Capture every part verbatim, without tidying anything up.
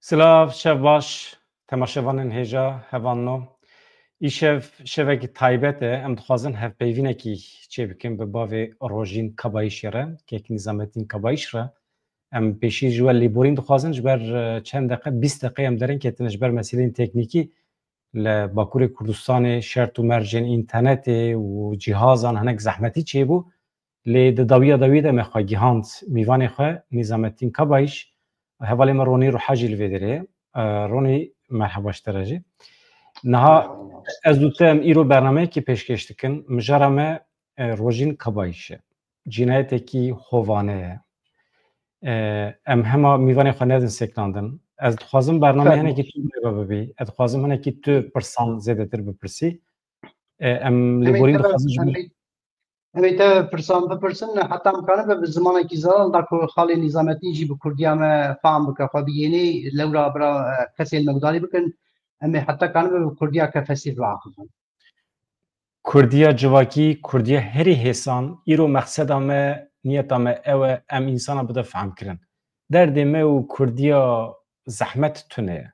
Silav, şev baş, temaşevanên hêja, hevalno. Îşev şevekî taybet e, em dixwazin hevpeyvînekî çêbikin bi bavê Rojîn Kabayîşê re, kek Nîzametîn Kabayîş re. Em pêşî ji we lêborîn dixwazin, ji ber, e, çend deqe, bîst deqe em dereng ketine ji ber meseleyên teknîkî li Bakurê Kurdistanê şert û mercên înternetê û cîhazan hinek zehmetî çêbû. Lê di dawiya dawiyê de me xwe gihand mîvanê xwe, Nîzametîn Kabayîş, hevalê me Ronî Ruha jî li vê derê ye. E, Ronî, merheba ji te re jî. Niha ez û te em îro bernameyekî pêşkêş dikin. Mijara me, e, Rojîn Kabayîş e. Cînayetekî hovane ye. E, em hema mîvanê xwe nedin sêklandin. Ez dixwazim bernameyê hinekî tu birêve bibî. Ez dixwazim hinekî tu pirsan zêdetir bipirsî. E, em lêborîn dixwazin ji ber Em ê te pirsan bipirsin, heta em kanibe bi zimanekî zelal da ku xalê Nîzametîn jî bi kurdiya me fam bike, xwe bigênê, lewra bira, e, kesên me gudarî bikin, em ê heta kanibe bi kurdiya kefesî biaxivin. Kurdiya civakî, kurdiya herî hêsan, îro mexseda me, niyeta me ew e, em însana bide fehmkirin. Derdê me û kurdiya zehmet tune ye.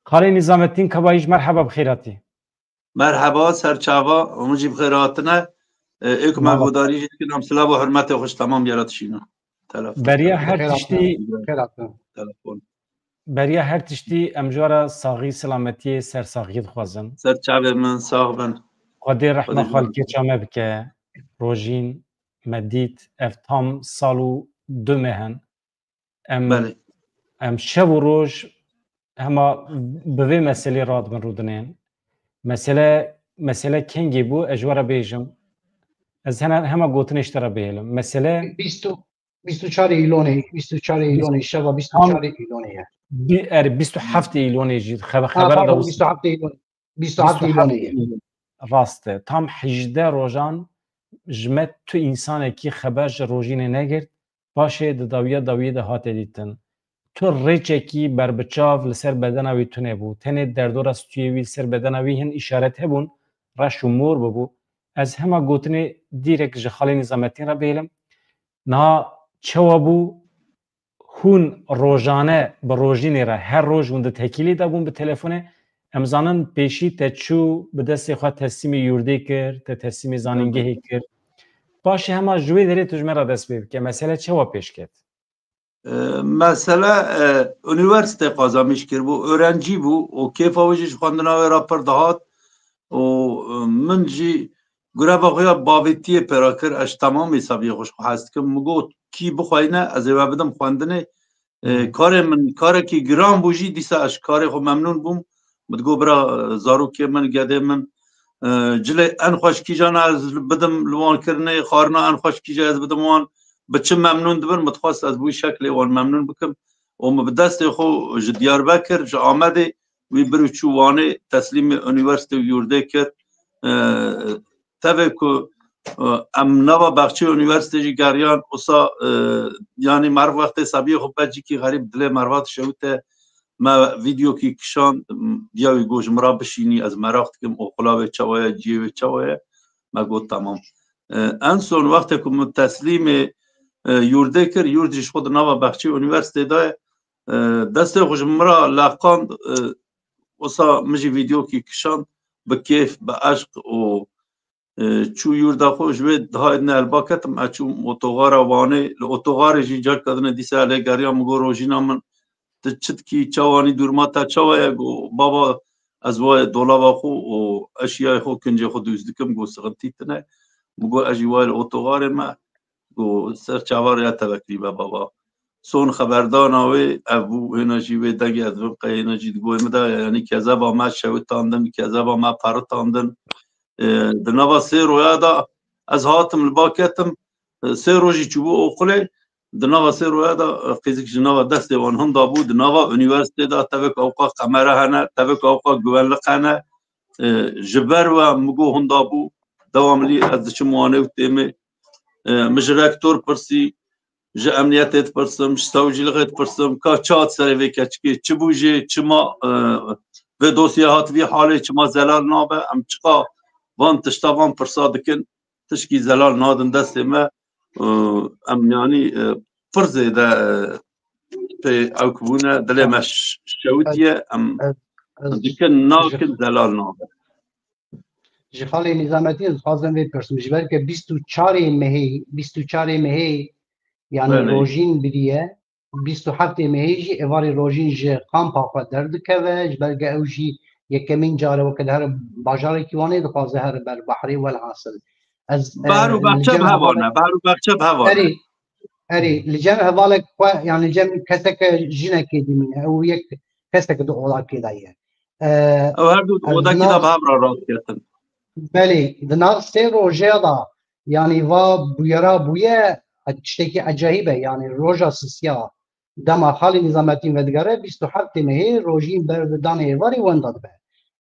Xalê Nîzametîn Kabayîş, merheba, bi xêr hatî. Merheba, serçava, hûn jî bi xêr hatine. E, ê ku me Merhaba. Guhdarî jî dikin, em silav û hurmetê xwe ji temam yê re dişînin. Telef. Beriya her Xêr tiştî, hatin, xêr hatin. Telefon. Beriya her tiştî em ji we re saxî, silametiyê, sersaxiyê dixwazin. Serçavê min, sax bin. Xwedê rehma Xwedê xalkê çame bike. Rojîn me dît, ev tam sal û du meh in. Em, Belê. Em şev û roj hema bi vê meselê radibin rûdinên. Mesele, mesele kengê bû, ez ji we re bêjim. Ez hene, hema gotinê ji te re bihêlim. Mesele bîst û, bîst û çarê Îlonê, bîst û çarê Îlonê, şeva bîst û çarê Îlonê ye. Bi-, er, bîst û heftê Îlonê jî xebe-, Ha, xebera da pardon, wis- bîst û heftê Îlonê. Bîst û heftê Îlonê ye. Rast e. Tam hejdeh rojan ji me tu însanekî xeber ji Rojînê negirt. Paşê di dawiya dawiyê de hate dîtin. Tu rêçekî berbiçav li ser bedena wî tune bû. Tenê derdora stûyê wî li ser bedena wî hin îşaret hebûn, reş û mor bibû. Ez hema gotinê dîrek ji xalê Nîzametîn re bihêlim. Niha çawa bû? Hûn rojane bi Rojînê re, her roj hûn di tekîlî de bûn bi telefonê. Em zanin pêşî te çû bi destê xwe teslîmê yurdê kir, te teslîmê zanîngehê kir. Paşê hema ji wê derê tu ji me re dest pê bike. Mesele çawa pêş ket? E, mesele, e, unîversîte qazamîş kiribû, öğrenci bû û kêfa wî jî ji xwendina wê re pir dihat û, e, min jî gureva xwe ya bavêtiyê pê re kir, ez ji temamê seviyê xwe ji xwe hez dikim. Min got, kî bixweyne, ez ê we bidim xwendinê. E, Hmm. karê min, karekî giran bû jî, dîsa ez ji karê xwe memnûn bûm. Min digot, bira, e, zarokê min, gedê min, e, cilê en xweş kîjan e ez bidim li wan kirinê, xwarina en xweş kîjan e ez bidim wan, bi çi memnûn dibin, min dixwest ez bi wî şeklê wan memnûn bikim. Û min bi destê xwe ji Diyarbekir, ji Amedê, wî bir û çû Wanê, teslîmê unîversîte û yurdê kir. E, tevê ku, e, em nava baxçeyê unîversîtê jî geriyan, wisa, e, yanî meriv wextê sebiyê xwe becîkî xerîb dilê meriva dişewite, me vîdeokî kişand, diya wî got, ji min re bişînî, ez meraq dikim, oxula wê çawa ye, ciyê wê çawa ye. Me got, temam. E, en son wextê ku min teslîmê, e, yurdê kir, yurd jî ji xwe di nava baxçeyê unîversîtê de ye. E, destê xwe ji min re leqand, e, wisa min jî vîdeokî kişand, bi kêf, bi eşq û, e, çû yurda xwe, ji wê dihayê din helba ketim, ez çûm otoxara Wanê, li otoxarê jî carka din e dîsa lê geriya, min got, Rojîna min, tu çi dikî, çawanî, duruma te çawa ye? Got, baba, ez wayê dolaba xwe û eşyayê xwe, kincê xwe dûz dikim, got, sixintî tune. Min got, ez jî wayê li otoxarê me, got, ser çavan rêya te vekirî be baba. Son xeberdana wê ev bû, hêna jî wê dengê ez dibim qey hêna jî digot, min de, yanî kezeba me şewitandin, kezeba me peritandin. E, di nava sê roya de ez hatim li ba ketim, e, sê rojî çûbû oxulê, di nava sê roya de, e, qîzik ji nava destê wan hinda bû, di nava unîversîtê de tevek ewqa qemere hene, tevek ewqa guvenliq hene. E, ji ber we min got hinda bû, dewamlî ez diçim Wanê û têmê, e, min ji rektor pirsî, ji emniyetê dipirsim, ji sewcîlixê dipirsim, ka çi hat serê vê keçikê, çi bû jê, çima, e, vê dosyê hat vî halê, çima zelal nabe, em çiqa van tişta, van pirsa dikin, tişkî zelal nadin destê me. E, em, yanî, e, pir zêde, e, Tê ew ku bûne dilê me ş- şewitiye, em dikin nakin, zelal nabe. Ji xalê Nîzametî ez dixwazim vê pirsim. Ji ber ke bîst û çarê mehê, bîst û çarê mehê, yani Belê. Rojîn biriye, bîst û heftê mehê jî êvarî Rojîn ji kampa xwe derdikeve, ji ber ke ew jî yekemîn care weke dihere bajarekî Wanê dixwaze here ber behrê, welhasil. Ez, Behr û e, li Bexçe cem bi heval hevalek ne, Behr û Bexçe bi heval ne. Erê, erê, li cem hevalek xwe, yani li cem keseke jinekê dimîne, ew yek keseke di olakê de ye. E, Ew her du di ez odakî de nav bi hev re rast ketin. Belê, di nav sê rojê de, yani va bûyera bûye, tiştekî ecahîb e, yani roja sisiya dema xalê Nîzametîn vedigere, bîst û heftê mehê Rojîn ber bi danê êvarî wenda dibe.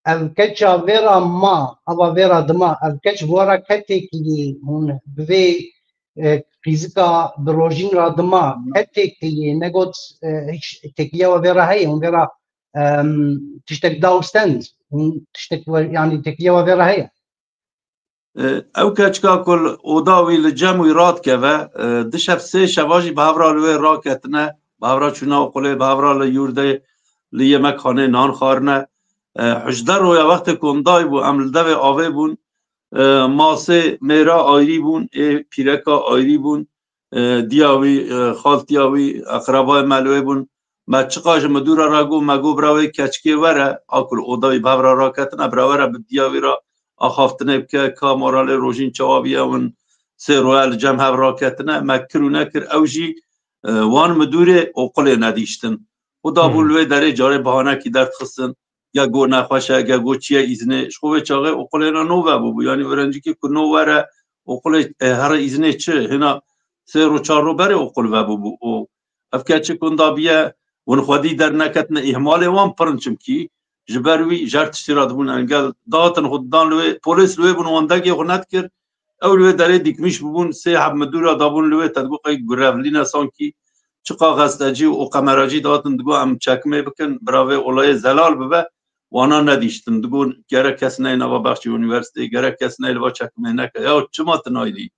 Ev keça vê ra ma, ava vê ra dima, ev keç bi we ra ketêkilî hûn bi vê, e, qîzika bi Rojîn ra dima ketêkilî negot, e, hiç têkiliya we vê ra heye, hûn vê ra, em, tiştek dawstend, hûn tiştek we, yani têkiliya we vê ra heye. E, ew keçika ku li oda wî li cem wî radikeve, e, di şev sê şeva jî bi hev ra li wê raketine, bi hev ra çûne oqilê, bi hev ra li yûrdê, li yemekxanê nan xwarine. E, hejdeh roya wextê ku em day bû, em li devê avê bûn, e, masê mêra ayrî bûn, ê pîreka ayrî bûn, e, diya wî, e, xaltiya wî, eqrebayê me li wê bûn. Me çiqa ji midûra re got, me got, bira wê keçikê were, a ku li oda wî bi hev re raketine, bira were bi diya wî re axaftinê bike, ka moralê Rojîn çawa bûye, hûn sê roya li cem hev raketine, me kir û nekir, ew jî, e, wan midûrê oqilê nedîştin. Û da bû Hmm. li wê derê carê bahanekî derdixistin, ge got nexweş e, ge got çi ye îznê. Ji xwe vê çaxê oqilê hêna nû vebûbû. Yanî öğrencikî ku nû were oqilê, e, here îznê çi? Hêna sê ro çar ro berê oqil vebûbû. Û ev keçik hûn dabiye, hûn xwedî derneketine, îhmalê wan pir in, çimkî ji ber wî jer tiştî re dibûn engel. Dahatin xwe didan li wê, polês li wê bûn, wan degê xwe nedikir. Ew li wê derê dîkmîş bûbûn, sê heb midûra dabûn li wê, te digot qey gurevlîne sankî. Çiqa gazetecî û kameracî dihatin digot em çekmê bikin, bira vê olayê zelal bibe, wana nedîştin. Digot gerek kes neyê nava bexçê unîversîteyê, gerek kes neyê li va çekmê neke. Ya çima tu naylî?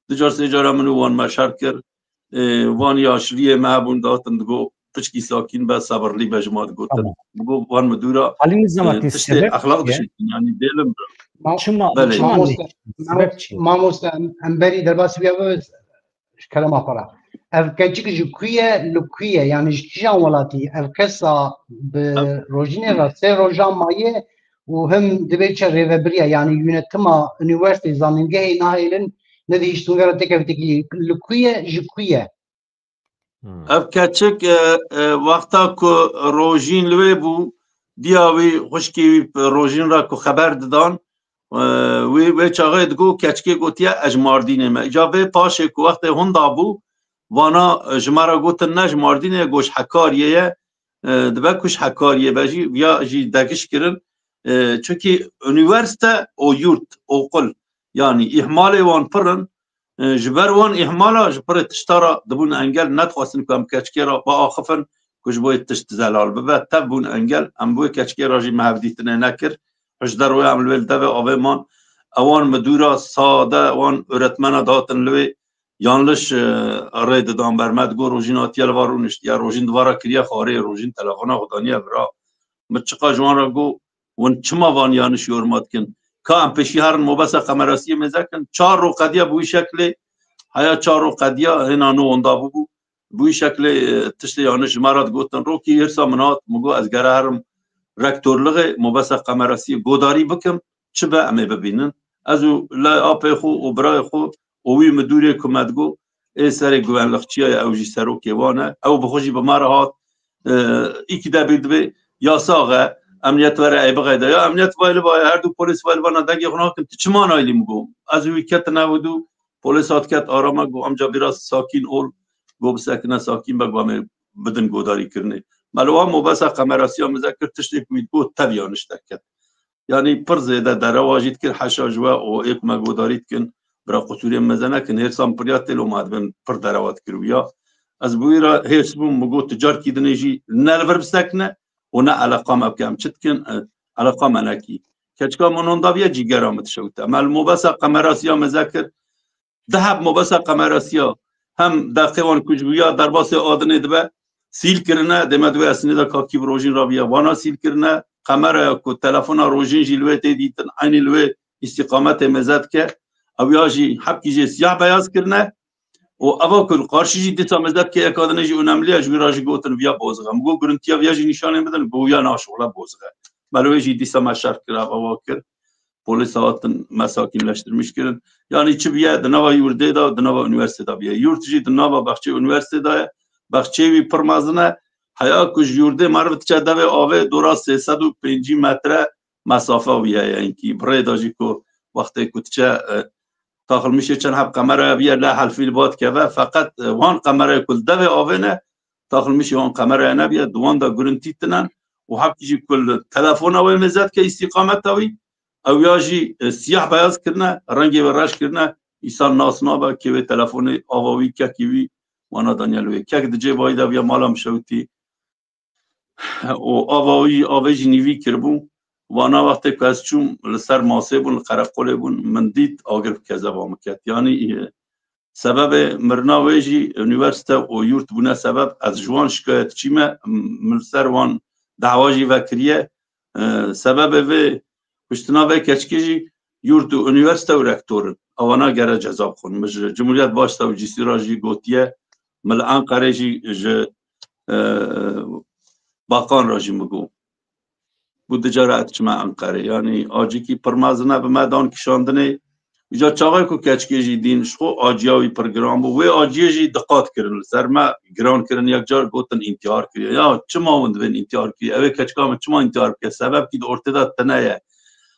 Du car sê cara min û wan me şer kir. E, wan yaşliyê me hebûn, dihatin digot piçkî sakîn be, sebirlî be, ji ma digotin. Tamam. Digot wan midûra, Halî Nîzametî, e, tiştê sebep exlaq çi ye? Dişîtin, yanî dêlim. Ma- Çima, Belê. çima Mamoste, nehiştin? Sebep çi ye? Mamoste, em, em berî derbasî wî ya ji kerema xwe re. Ev keçik ji ku ye, li ku ye? Yani ji kîjan welatî? Ev kesa bi Ev rojînê re sê rojan maye û him dibê çi rêvebiriya, yani yönetima unîversîteyê, zanîngehê nahêlin, nedihiştin vera têkevî têkilî. Li ku ye, ji ku ye? Hmm. Ev keçik, e, e, wexta ku Rojîn li wê bû, diya wî, xwişkê wî Rojîn re ku xeber didan, e, wî wê çaxê digot, keçikê gotiye, ez ji Mardînê me. Îca vê paşê ku wextê hûn dabû, vana, e, ji me re gotin ne ji Mardînê ye, got ji Hekariyê ye, e, dibe ku ji Hekariyê be jî, viya jî degiş kirin, e, çunkî unîversîte û yurt, oqil, yanî îhmalê wan pir in, e, ji ber wan îhmala ji pirê tişta re dibûn engel, nedixwestin ku em keçikê re biaxifin ku ji bo yê tişt zelal bibe, tev bûn engel, em bi wê keçikê re jî me hevdîtinê nekir, hejdeh roya em li wê li devê avê man, ewan midûra sade, wan öğretmena dihatin li wê yanlış, e, rê didan ber me, digot Rojîn hatiye li va rûniştiye, Rojîn di va re kiriye xwarê, Rojîn telefona xwe daniye vira. Min çiqa ji wan re got, hûn çima van yanlış yorma dikin? Ka em pêşî herin mobesa Qemerasiyê mêze kin, çar ro qediya bi wî şeklê, heya çar ro qediya hêna nû wenda bûbû, bi wî şeklê, e, tiştê yanlış ji me re digotin. Rokî hêrsa min hat, min got ez gere herim rektorlixê, mobesa Qemerasiyê godarî bikim, çi be em ê bibînin. Ez û lê apê xwe û birayê xwe û wî midûrê ku me digot, ê serê guvenlixçiya ye, ew jî serokê wan e. Ew bi xwe jî bi me re hat, e, îkî de bîr dibê, yasax e, emniyet were ê bixeyde. Ya emniyet vay li vay, her du polîs vay li vana dengê xwe nakin, tu çima naylî, min got. Ez û wî ketin ev û du, polîs hat ket arama, got, amca biraz sakin ol, got, bisekine, sakin be, got, em ê bidin godarî kirinê. Me li wan mobesa Qemerasiya mêze kir, tiştê ku wî digot tev yanlış derket. Yanî pir zêde derewa jî dikir, heşa ji we û ê ku me godarî dikin, bira qusûrê mêze nekin, hêrsa min piriya têlo me dibin pir derewa dikir wî ya. Ez bi wî re hêrs bûm, min got tu carkî dinê jî ne li vir bisekine û ne eleqa me bike, em çi dikin, e, eleqa me nekî. Keçika min honda viye cîgera min dişewite. Me li mobesa Qemerasiya mêze kir, di heb mobesa Qemerasiya hem deqê wan ku ji wî ya derbasê Adinê dibe, sîl kirine, dê me di wê esnê de kakî bi rojîn rabiye, wana sîl kirine, qemereya ku telefona rojîn jî li wê tê dîtin, eynî li wê îstîqametê mêze dike, ew ya jî hebkî jê siyah beyaz kirine û eva ku li qarşî jî dîsa mêze dike yeka dinê jî önemli ye, ji wî re jî gotin viya bozixe. Min got, girintiya viya jî nîşanê bidin, got ya na şixule bozixe. Me li wê jî dîsa me şer kir, ev ava kir. Polîs hatin me sakînleştirmiş kirin. Yanî çi biye, di nava yurdê de, di nava unîversîtê de biye. Yurt jî di nava baxçeyê unîversîtê de ye. Baxçeyê wî pir mezin e. Heya ku ji yurdê meriv diçe devê avê dora sê sed û pêncî metre mesafe wî heye. Hinkî bi rê de jî ku wextê ku diçe, e, taxilmişê çend heb qemeraya biye, la helfî li ba dikeve. Feqet, e, wan qemerayê ku li devê avê ne, taxilmişê wan qemeraya nebiye, di wan de gurintî tinen û hebkî jî ku li telefona wê mêze dike îstîqameta wî, ew ya jî, e, siyah beyaz kirine, rengê wê reş kirine, îsan nas nabe, kê wê telefonê, ava wî, kekî wî, wana daniye li wê. Kek di cêba wî de biye, mala min şewitî. Û ava wî, avê jî nîvî kiribû. Wana wextê ku ez çûm, li ser masê bûn, li qereqolê bûn, min dît, agir bi kezeba min ket. Yanî, e, sebebê mirina wê jî unîversîte û yurt bûne sebeb. Ez ji wan şikayetçî me, m-, min li ser wan dawa jî vekiriye. E, sebebê vê kuştina vê keçikê jî yurt û unîversîte û rektor in. Ewana gere ceza bixwin. Min ji Cumhuriyet Başsavcısı re jî gotiye, min li Enqerê jî ji, e, Bakan re jî min got. Bû du cara ez diçime Enqerê. Yanî acîkî pir mezin e, bi me dan kişandinê. Îca çaxê ku keçikê jî dîn, ji xwe aciya wî pir giran bû. Wê aciyê jî diqat kirin. Li ser me giran kirin, yek car gotin întîhar kiriye. Ya çima hûn dibên întîhar kiriye? Ew ê keçika min çima întîhar bike? Sebebkî di ortê de tune ye.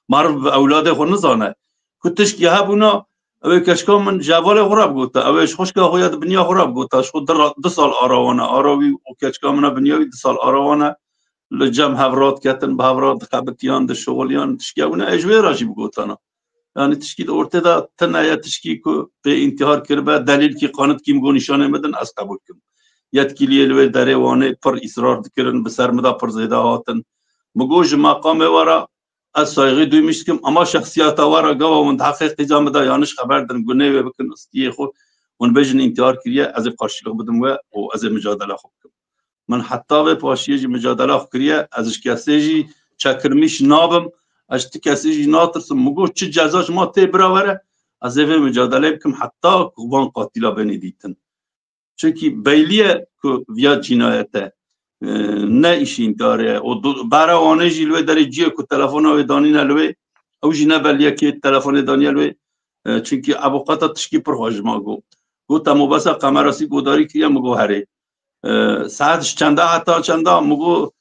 Meriv bi ewladê xwe nizane. Ku tişkî hebûna, ew ê keçika min ji hevalê xwe re bigota. Ew ê ji xwişka xwe ya di biniya xwe re bigota. Ji xwe du ra-, du sal ara wan e. Ara wî û keçika min a biniya wî du sal ara wan e. Li cem hev re diketin, bi hev re dixebitiyan, dişixuliyan, tişkî hebûna. Ê ji wê re jî bigotana. Yanî tişkî di ortê de tune ye, tişkî ku pê întîhar kiribe, delîlkî, qanitkî min got nîşanê min bidin, ez qebûl kim. Yetkîliyê li wê derê Wanê pir îsrar dikirin, bi ser min de pir zêde hatin. Min got ji meqamê we re ez saygî duymuş dikim, ama şexsiyeta we re gava hûn di heqê qîza min de yanlış xeber din, gunê wê bikin, istiyê xwe, hûn bêjin întîhar kiriye, ez ê qarşîlix bidim we û ez ê micadele xwe bikim. Min heta vê paşiyê jî micadela xwe kiriye. Ez ji kesê jî çekirmîş nabim. Ez ji ti kesê jî natirsim. Min got, çi ceza ji ma tê bira were, ez ê vê micadelê bikim heta ku van qatîla bênê dîtin. Çunkî beyliye ku viya cînayete, e, ne îşî întîharê ye. Û du-, bera Wanê jî li wê derê ciyê ku telefona wê danîne li wê, ew jî ne belliye kê telefonê daniye li wê. E, çunkî ev qata tişkî pir xweş ji ma got. Got, te mobesa qemerasî godarî kiriye, min got, herê. E, saet ji çenda heta çenda? Min got,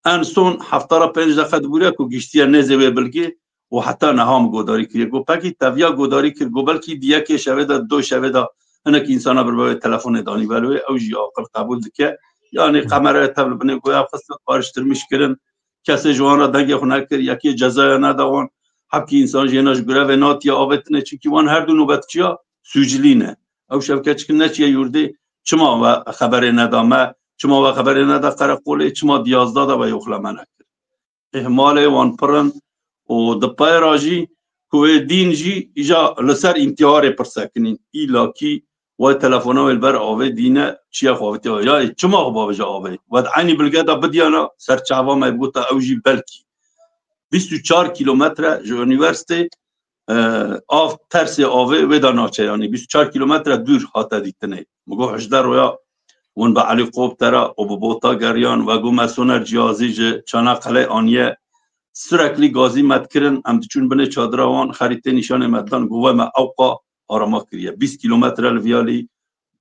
en son hefta re pênc deqe dibûre ku giştiye nêzê wê bilgê û heta niha min godarî kiriye. Got, pekî te viya godarî kir? Got, belkî di yekê şevê de, di do şevê de hinek însana bir wê telefonê danî ber wê, ew jî aqil qebûl dike. Yanî qemeraya tev li binê goya xistin, kariştirmîş kirin. Kesê ji wan re dengê xwe nekir, yekê cezaya neda wan. Hebkî însan jê ne ji grevê natiye avêtine, çunkî wan her du nobetçiya sûcilî ne. Ew şevkeçikin neçiye yurdê, çima we xeberê neda me, çima we xeberê neda qereqolê, çima di yazdeh de we yoxleme nekir? Îhmalê wan pir in û di pey re jî ku wê dîn jî îja li ser întîharê pir sekinîn. Îlakî Wê telefona wê li ber avê dîne çiye xwe avêtiye. Ya çima xwe bavêje avê? Wed eynî bilge de bidiyana ser çava me bigota ew jî belkî. Bîst û çar kîlometre ji unîversîtê, e, av, tersê avê wê de naçe, yanî bîst û çar kîlometre dûr hate dîtinê. Min got hejde roya hûn bi helîkoptera û bi bota geriyan, we got me soner cihazî ji Çanakkale aniye, sürekli gazî me dikirin, em diçûn binê çadira wan, xerîtê nîşanê me didan, got we me ewqa arama kiriye. Bîst kîlometre li viyalî,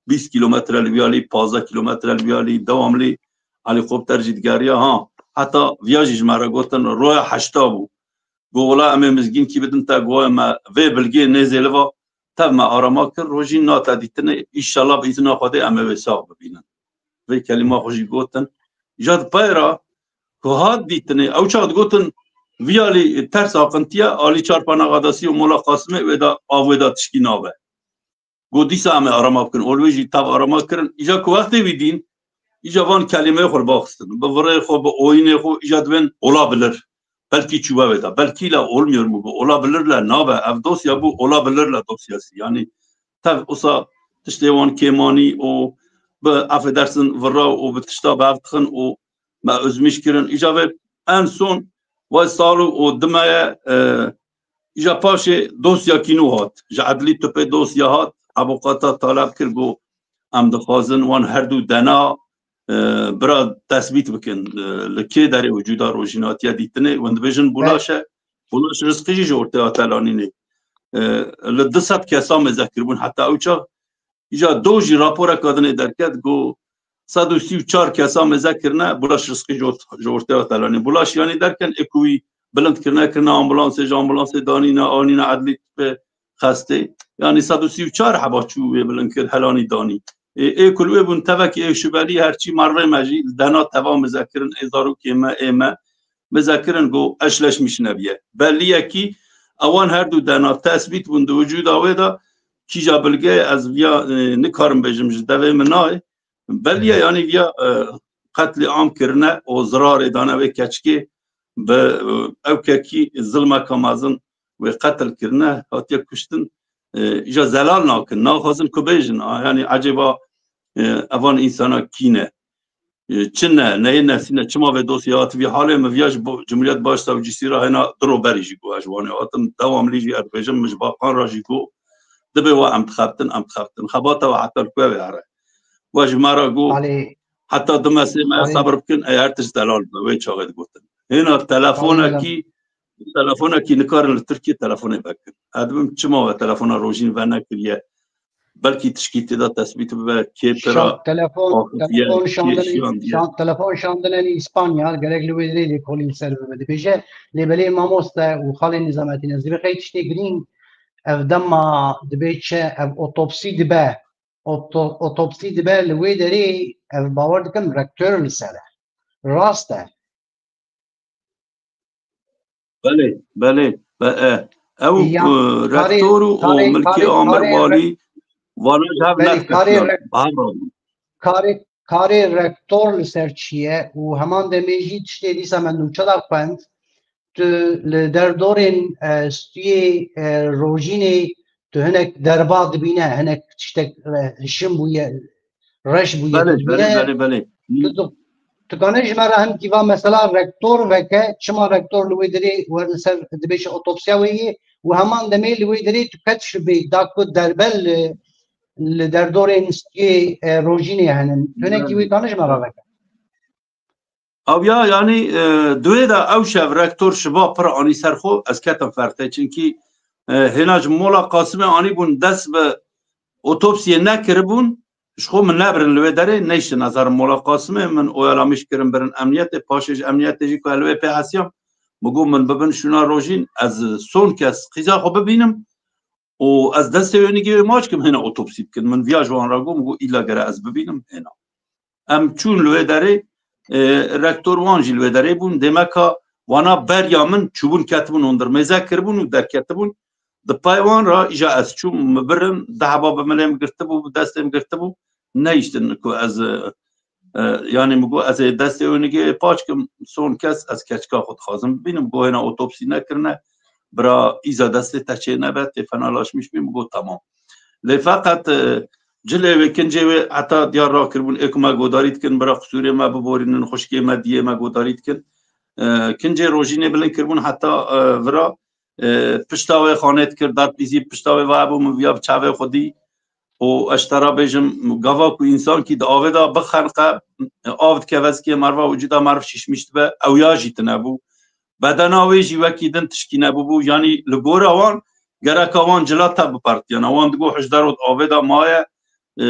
bîst kîlometre li viyalî, pazdeh kîlometre li viyalî, dewamlî helîkopter jî digeriya. Ha, heta viya jî ji me re gotin, roya heşta bû. Got, wela em ê mizgînkî bidin te, got me vê bilgê nêzê li va, tev me arama kir, rojîn nate dîtinê, îşallah bi îzina Xwedê em ê wê sax bibînin. Vê kelîma xwe jî gotin. Îja di pey re ku hat dîtinê, ew çax digotin, viyalî ters aqintiye, alî Çarpana Qadasî û Mola Qasimê wê de, av wê de tişkî nabe. Got, dîsa em ê arama bikin. Ol wê jî tev arama kirin. Îja ku wextê wî dîn, îja van kelîmeyê xwe li ba xistin. Bi virê xwe, bi oyînê xwe, îja dibên olabilir. Belkî çûbe wê de. Belkî le olmuyor mu? Olabilir le nabe. Ev dosya bû olabilir le dosyası. Yanî tev usa tiştê wan kêmanî û bi, affedersin, vira û bi tişta bi hev dixin û me ozmîş kirin. Îca vê en son vay sal û dime ye, e, îca paşê dosyakî nû hat. Ji edlî tupê dosya hat, avukata taleb kir, got, em dixwazin wan her du dena, e, bira tesbît bikin, e, li kê derê wicûda rojîn hatiye dîtinê. Hûn dibêjin Bulaş e, Bulaş Rizqî jî ji ortê hate lanînê. E, li du sed kesa mêze kiribûn heta ew çax. Îca do jî raporeka dinê derket, got, sed û sî û çar kesa mêze kirine, Bulaş Rizqî ji ort-, ji ortê hate lanîn. Bulaş yanî derken ê ku wî bilind kirine, kirine ambulansê, ji ambulansê danîne, anîne edlî tupê xestê. Yanî sed û sî û çar heba çû wê bilind kir, helanî danî. Ê, ê ku li wê bûn tevekî ê şubelî, herçî mervê me jî li dena teva mêze kirin, ê zarokê me, ê me mêze kirin, got, eşleşmiş nebiye. Belliyekî ewan her du dena tesbît bûn di wicûda wê de, kîja bilgeyê ez viya, e, nikarim bêjim, ji devê min nayê. Belliye, yanî viya, e, qetlî am kirine û zirarê dane wê keçikê, bi, e, ew kekî zilmeka mezin wê qetil kirine, hatiye kuştin. E, îja zelal nakin, naxwazin ku bêjin, a, yanî ecêba, e, evan însana kî ne? E, çi ne, neyê nesîne, çima vê dosyê hatiye vî halê? Min viya ji bo-, Cumhuriyet Başsavcîsî re hêna du ro berî jî got, ez ji Wanê hatim, dewamlî jî ez dibêjim, min ji Bakan re jî got, dibê we em dixebtin, em dixebtin. Xebata we heta li ku wê here? We ji me re got, Alê, heta du mesê me alê, sebir bikin, ê her tişt delal be, wê çaxê digotin. Hêna alê, telefonekî, telefonekî nikarin li Tirkiyê telefonê vekin. Ez dibim çima we telefona Rojîn venekiriye? Belkî tişkî tê de tesbît bibe, kê pira Şan-, telefon, axifiye, telefon kê şandine, şiyandiye. Şan-, telefon şandine li İspanya, gerek li wê dirê lêkolîn ser bibe. Dibêje, lê belê mamoste û xalê Nizametîn, ez dibê qey tiştê girîng, ev dema dibê çi, ev otopsî dibe. Oto-, otopsî dibe, li wê derê ev bawer dikim rektor li ser e. Rast e. Belê, belê. Be, e, ew, Yan e, karê, rektor û karê, milkê karê, amir karê walî re-, vana ji hev belê, karê neqetiyan. Re-, Bi hev rabûn. Karê, karê rektor li ser çi ye û heman demê jî tiştê dîsa me nûçe de xwend. Tu li derdorên, e, stûyê, e, rojînê tu hinek derba dibîne, hinek tiştek, e, hişim bûye, reş bûye, Belê, tu dibîne, belê, belê, belê. Tu, tu, tu kanê ji me re hemkî va mesela rektor veke, çima rektor li wê dirê werne ser dibêje otopsiya wê yê û heman demê li wê dirê tu ket şibê da ku derbe li, li derdorên stûyê, e, rojînê henin. Tu hinekî Belê. Wê kanê ji me re veke. Aviya, yanî, e, duê de ew şev rektor şiva pir anî ser xwe, ez ketim ferqê. Çinkî, e, hêna ji mola Qasimê anîbûn dest bi otopsiyê nekiribûn, ji xwe min nebirin li wê derê, neyştin ez herim mola Qasimê, min oyalamîş kirin birin emniyetê, paşê ji emniyetê jî ku ez li wê pê hesiyam, min got min bibin şûna rojîn, ez son kes qîza xwe bibînim û ez destê wê nigê wê maç kim hêna otopsî bikin. Min viya ji wan re got, min got îlla gere ez bibînim hêna. Em çûn li wê derê, e, rektor wan jî li wê derê bûn. Dêmeka wana beriya min çûbûn ketibûn hundir mêze kiribûn û derketibûn. Di pay wan re îja ez çûm, min birin, deheba bi milê min girtibû, bi destê min girtibû, neyiştin ku ez, e, e, yanî min got, ez ê destê wê nigê paç kim, son kes ez keçika xwe dixwazim bibînim. Got hêna otopsî nekirine, bira îza destê te çê nebe, tê fenalaşmiş bî, min got tamam. Lê feqet, e, cilê wê, kincê wê heta diyar rakiribûn, ê ku me godarî dikin, bira qisûrê me biborînin, xwişkê me, diyê me godarî dikin. E, kincê rojînê bilind kiribûn heta, e, vira, e, pişta wê xanê dikir, darpîzî pişta wê vayebû, min viya bi çavê xwe dî. Û ez ji te re bêjim, gava ku însankî di avê de bixenqe, av dikeve zikê merva, wicûda merv şişmiş dibe, ew ya jî tune bû. Bedena wê jî wekî din tişkî nebûbû. Yanî li gora wan, gereka wan cila tev bipartiyana. Wan digot hişdar û avê de maye, e,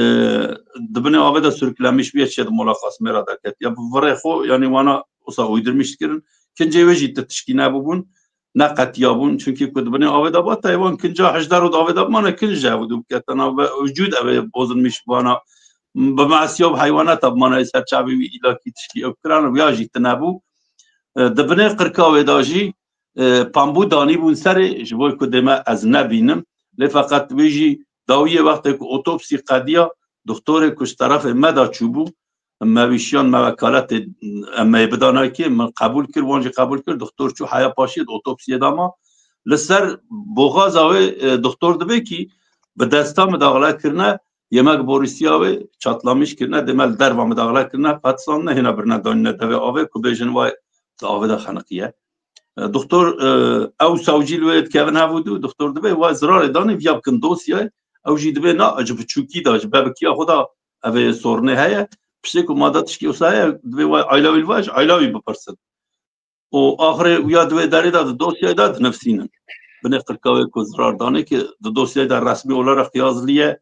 di binê avê de sürüklenmiş bûye, çiye di mola Qasimê re derketiye. Bi virê xwe, yanî wana wisa uydurmîş dikirin. Kincê wê jî ti tişkî nebûbûn, neqetiyabûn. Çunkî ku di binê avê de ba, tey wan kinca hişdar û avê de bimane, kinc ji ev dû bikete nav, wicûd ev ê bozulmîş bana. Bi masiya û heywanata bimane, ser çavê wî îlakî tişkî ew kiran û ya jî tune bû. E, di binê qirka wê de jî, e, pambû danîbûn serê, ji bo ku dê me ez nebînim. Lê feqet wê jî dawiyê wextê ku otopsî qediya, doktorê ku ji terefê me de çûbû, me wî şiyan, me wekaletê, em me yê bidana kê, min qebûl kir, wan jî qebûl kir, doktor çû heya paşiyê di otopsiyê de ma. Li ser boxaza wê, e, doktor dibê kî bi desta min daxile kirine, Yemek borîsiya wê çatlamiş kirine, dê me li derva midaxile kirine, qet zan nehêne birine danîne devê avê ku bêjin vay di avê de xeniqiye. E, doktor, e, ew sawcî li wê dikevin hev û du, doktor dibê vay zirarê danê viya bikin dosyayê, ew jî dibê na, ji biçûkî de, ji bebikiya xwe de ev ê sorunê heye. Piştê ku mada tişkî wisa heye, dibê vay ayla wî li vay ji ayla wî bipirsin. Û axirê wiya di wê derê de di dosyayê de dinivsînin. Binê qirka wê ku zirar danê ki di dosyayê de resmî olarak yaziliye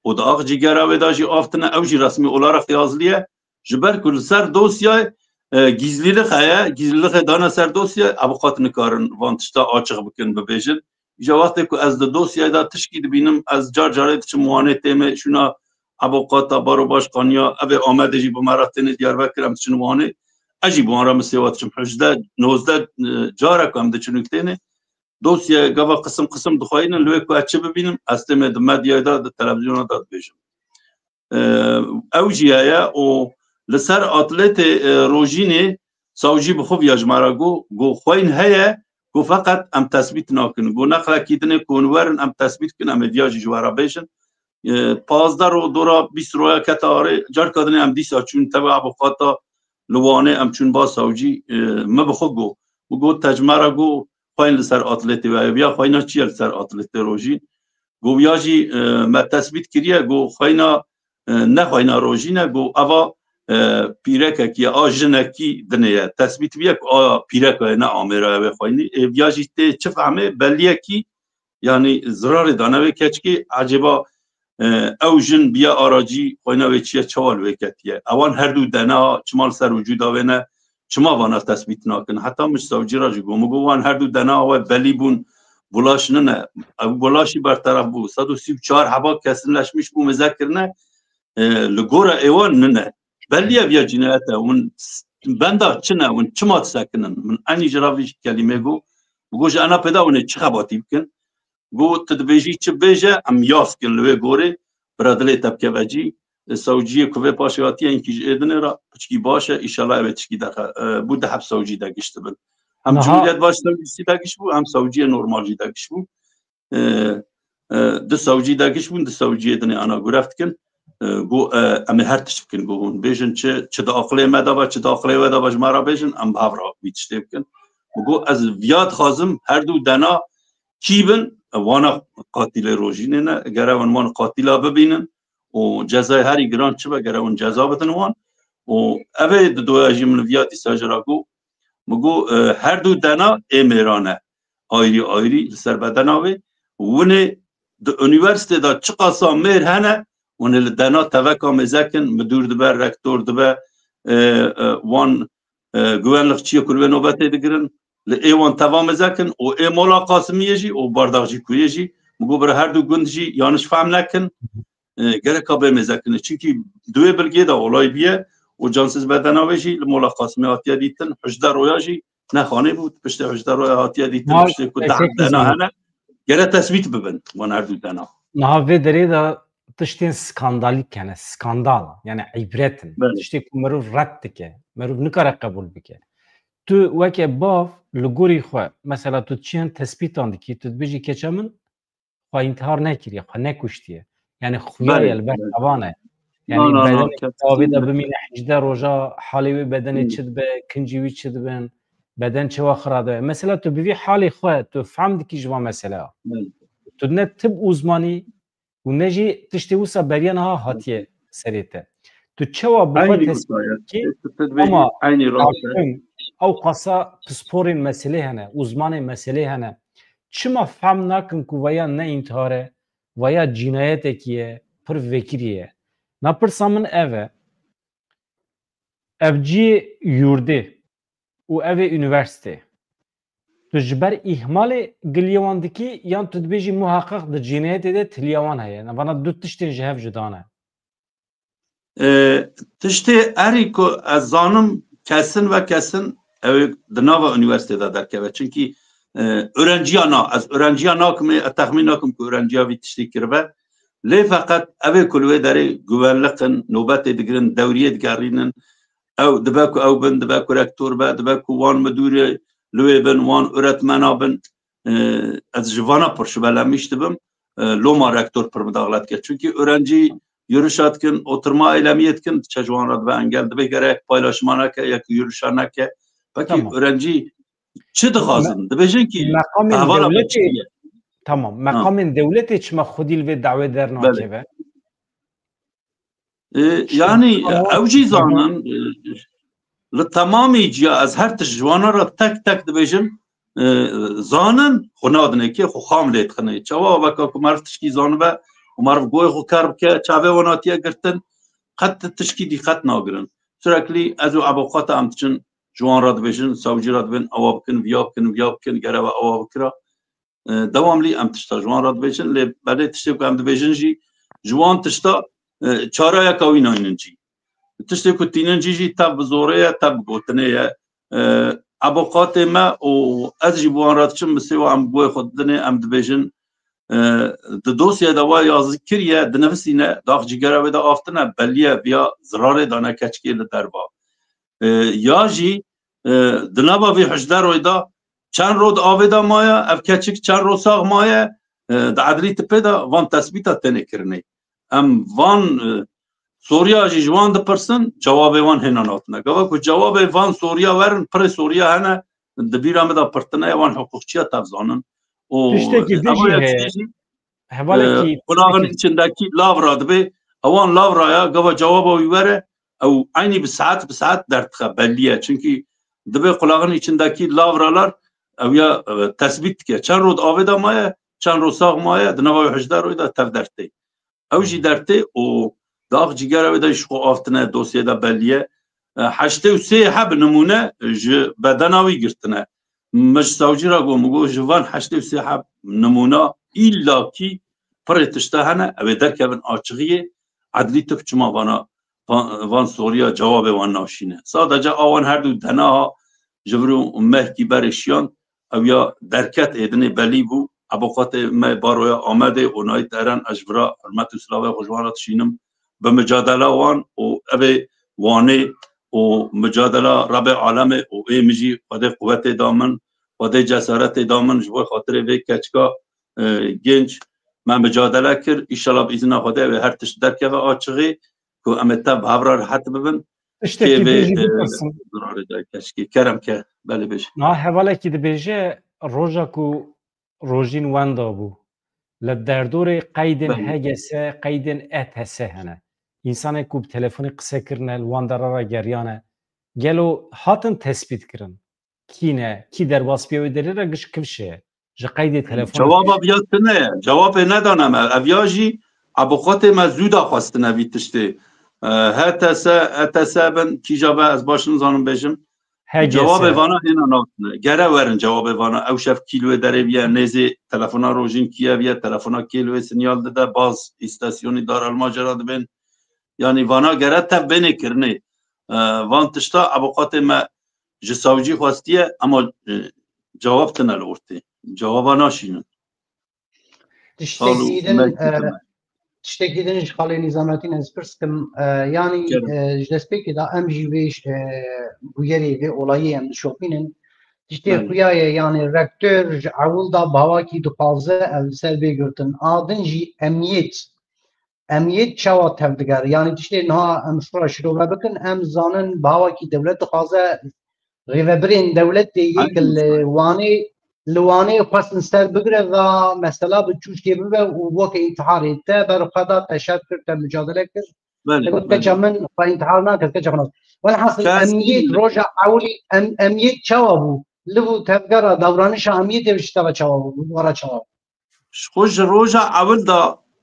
û di ax cîgera wê de jî av tine, ew jî resmî olarak yaziliye. Ji ber ku li ser dosyayê, e, gizlîlik heye, gizlîlixê dane ser dosyayê, avûkat nikarin van tişta açiq bikin, bibêjin. Îja wextê ku ez di dosyayê de tişkî dibînim, ez car carê diçim wanê têmê şûna avûkata barobaşkaniya, ev ê Amedê jî bi me re tênê Diyarbekir, em diçin wanê. Ez jî bi wan re misêwa diçim. Hejdeh, nozdeh, e, carek em diçin û tênê. Dosyayê gava qisim qisim dixwayînin, li wê ku ez çi bibînim, ez têmê di medyayê de, di televîzyona de dibêjim. E, ew jî heye û li ser atletê, e, Rojînê sawcî bi xwe viya ji me re got, got xweyîn heye, got feqet em tesbît nakin. Got neqlekî dinê ku hûn werin em tesbît kin, em ê viya jî ji we re bêjin. E, pazdeh ro dora bîst roya kete arê, carka dinê em dîsa çûn tevê avûkata li Wanê, em çûn ba sawcî, e, min bi xwe got. Min got te ji me re got xweyîn li ser atletê we heye. Viya xweyna çi ye li ser atletê Rojîn? Got ya jî, e, me tesbît kiriye, got xweyna, e, ne xweyna Rojîn e, got eva, e, pîrekekî ye, a jinekî dinê ye. Tesbît bûye ku a pîreka ye, ne amêra ye wê xweynî. Ê, ya jî tê çi fehmê, beliyekî, yanî zirarê dane wê keçikê, ecêba, e, ew jin biye aracî, xweyna wê çi ye, çawa li wê ketiye? Ewan her du dena çima li ser wicûda wê ne? Çima vana tesbît nakin? Heta min ji sewcî re jî got, min got, wan her du dena we belî bûn, bulaş nine. Ev bulaş jî berteref bû. Sed û sî û çar heba kesinleşmiş bû, mêze kirine, e, li gora êwan nine. Belî ye viya cînayet e. Hûn s-, benda çi ne? Hûn çima disekinin? Min enî ji re vî kelîmê got. Min got, ji ena pêda hûn ê çi xebatî bikin? Got, tu dibêjî çi bêje, em yas kin li wê gorê, bira dilê te bikeve cî. E, sewciyê ku vê paşê hatiye, hinkî ji ê dinê re, piçkî baş e, îşallah ev ê tişkî derxe-, e, bû di heb sewcî de giş dibin. Hem Niha Cumhuriyet Baş Sewcîsî de giş bû, hem sewciyê normaljî de giş bû. E, e, di sewcî de giş bûn, di sewciyê dinê ana gurev dikin. E, got, e, em ê her tişt bikin, got hûn bêjin çi, çi di aqilê me de be, çi di aqilê we de be, ji me re bêjin, em bi hev re vî tiştê bikin. Min got, ez viya dixwazim, her du dena kî bin, e, wana qatilê Rojînê ne, gere hûn wan qatila bibînin û cezayê herî giran çi be, gere hûn ceza bidin wan. Û ev ê di doya jî min viya dîsa ji re got, min got, e, her du dena ê mêran e. Ayrî ayrî li ser bedena wê. Winê di unîversîtê de çiqasa mêr hene, winê li dena teveka mêze kin, midûr dibe, rektor dibe, e, e, wan, e, güvenlikçiyê ku li wê nobetê digirin, li ê wan teva mêze kin û ê Mola Qasimiyê jî û Bardaxcîkuyê jî, min got bira her du gund jî yanlış fehm nekin, e, gereka bê mêze kirin. Çimkî di wê bilgê de olay bûye û cansiz bedena wê jî li Mola Qasimê hatiye dîtin. Hejdeh roya jî ne xanê bû, piştê hejdeh roya hatiye dîtin, Niha piştê ku deh dena hene, gere tesbît bibin wan her du dena. Niha vê derê de tiştên skandalîk hene, skandal, yani îbret in. Belê. Tiştê ku merov red dike, merov nikare qebûl bike. Tu weke bav li gorî xwe, mesela tu çiyan tespîtan dikî, tu dibêjî keça min xwe întihar nekiriye, xwe nekuştiye. Yani xuya ye, li ber tevan e. Yani bedenê avê de bimîne hejdeh roja, halê wê bedenê çi dibe, kincî wî çi dibin, beden çewa xira dibe. Mesela tu bi vî halê xwe, tu fehm dikî ji van mesela. Tu ne tib uzmanî û ne jî tiştê wisa beriya niha hatiye serê te. Tu çewa bi xwe tespît dikî, ama ew qasa pisporên meselê hene, uzmanên meselê hene. Çima fehm nakin ku veya ne întihar e, veya cînayetekî ye, pir vekirî ye? Na pirsa min ev e. Ev cî yurdê û ev ê unîversîtê. Tu ji ber îhmalê giliyê wan dikî yan tu dibêjî muheqeq di cînayetê de tiliya wan heye? Vana du tiştên ji hev cuda ne. E, tiştê erî ku ez zanim kesin ve kesin ew ê di nava unîversîtê de derkeve. Çimkî, e, öğrenciya na, ez öğrenciya nakim ê, ez texmîn nakim ku öğrenciya vî tiştê kiribe. Lê feqet ev ê ku li wê derê güvenlik in, nobetê digirin, dewriyê digerînin, ew dibe ku ew bin, dibe ku rektor be, dibe ku wan midûrê li wê bin, wan öğretmena bin. E, ez ji vana pir şibelemîş dibim. E, loma rektor pir midaxile dike. Çimkî öğrencî yürüyüşa dikin, oturma eylemiyê dikin, diçe ji wan re dibe engel, dibê gerek paylaşima neke, yek yürüyüşa neke. Pekî Tamam. öğrenci çi dixwazin? Me- Dibêjin ki Meqamên hevala me dewletê çi ye? Tamam. Ha. Meqamên dewletê çima xwedî li vê dawê Belê. dernakeve? E, yanî Ama ew jî zanin, e, li temamî ciya ez her tişt ji wana re tek tek dibêjim, e, zanin, xwe nadinê kê, xwe xam lê dixinê. Çawa weka ku meriv tişkî zanibe û meriv goyê xwe ker bike, çavê wan hatiye girtin, qet tişkî dîqet nagirin. Sürekli ez û eboqata em diçin ji wan re dibêjin, sewcî re dibên, ewa bikin, viya bikin, viya bikin, gereva ewa bikira. E, dewamlî em tişta ji wan re dibêjin, lê belê tiştê ku em dibêjin jî ji wan tişta, e, çareyeka wî naynin cî. Tiştê ku tînin cî jî tev bi zorê ye, tev bi gotinê ye. E, eboqatê me û ez jî bi wan re diçim, bi sêwa em bi guhê xwe didinê, em dibêjin, e, di dosyê de wa yazî kiriye, dinivisîne, dax cîgera wê de av tine, belî ye, viya zirarê dane keçikê li derva. E, ya jî, e, di nava vî hejderoyê de çend roj di avê de maye, ev keçik çend roj sax maye, e, di edlî tipê de van tesbîta tenê kirinê. Em van, e, soriya jî ji wan dipirsin, cewabê wan hêna natine. Gava ku cewabê van soriya werin, pirê soriya hene, di bîra min de pirtine ye, wan hiqûqçiya tev zanin. Û Tiştekî din eva jî yek heye. jî, Hevalekî e, qulaxin tiştekî içindekî lav ra dibê, ewan lav ra ya, gava cewaba wî were, ew eynî bi saet bi saet derdixe, belli ye. Çünkü dibê qulaxin içindekî lav ralar, ew ya, e, tesbît dike. Çend roj avê de maye, çend roj sax maye, di nava wê hejderoyê de tev dertê. Ew jî dertê û dax cîgera wê de ji xwe av tine, dosyê de belî ye. E, heştê û sê heb nimûne ji bedena wî girtine. Min ji sewcî re got, min got, ji van heştê û sê heb nimûna îllakî pirê tişta hene, ew ê derkevin açixiyê, edlî tip çima vana, van, van soriya cewabê wan naşîne. Sadece a wan her du denaha ji vir û mehkî berê şiyan, ew ya derket êdinê belî bû. Eboqatê me baroya Amedê û Nayît Eren, ez ji vira hurmet û silavê xwe ji wan re dişînim. Bi micadela wan û evê Wanê û micadela Rebê Alemê û ê min jî Xwedê quwetê da min, Xwedê cesaretê da min, ji bo xatirê vê keçika, e, genç me micadele kir. Înşallah bi îzina Xwedê wê her tişt derkeve açixê ku em ê tev bi hev re rehet bibin. Tiştekî Kê vê, din jî e, bipirsim. Zirarê de keçikê. Kerem ke, belê bêje. Niha hevalekî dibêje, roja ku rojîn wenda bû, li derdorê qeydên Belê. H G S, qeydên E T S hene. Însanên ku bi telefonê qise kirine, li wan dera re geriyane. Gelo hatin tespît kirin? Kî ne? Kî derbas bûye wê derê re giş kifşê ye? Ji qeydê telefonê Cewaba viya tune ye. Cewabê nedane me. Ev ya jî eboqatê me zû daxwestine vî tiştê. E, H T S, E T S bin, kîja be ez baş nizanim bêjim. H G S. Cewabê vana hêna natine. Gere werin cewabê vana. Ew şev kî li wê derê bûye, nêzê telefona rojîn kî ye bûye, telefona kê li wê sinyal dide, baz îstasyonî Darelmacê re dibên. Yanî vana gere tev bênê kirinê. E, van tişta eboqatê me ji sewcî xwestiye, ama, e, cewab tine li ortê. Cewaba naşînin. Tiştekî din, e, tiştekî din ji xalê Nîzametîn ez pirs kim, e, yanî, e, ji destpêkê de em jî vê, e, bûyerê, vê olayê em dişopînin. Tiştê xuya ye, yanî rektor ji ewil de bawakî dixwaze ev li ser bê girtin. A din jî emniyet, emniyet çawa tevdigere? Yanî tiştê niha em ji xwe re şirove bikin, em zanin bawakî dewlet dixwaze rêvebirên dewletê yê ki li Wanê, li Wanê xwestin ser bigire ve mesela bi çûçkê bibe û weke întiharê te ber xwe da te şer kir, te micadele kir. Belê, Te got, belê. Keça min xwe întihar nake, keça xwe nas. Welhasil, Kes emniyet, roja ewilî, em-, emniyet çawa bû? Liv û tevgera davranişa emniyetê ji te ve çawa bû? Wara çawa bû? Ji xwe ji roja ewil de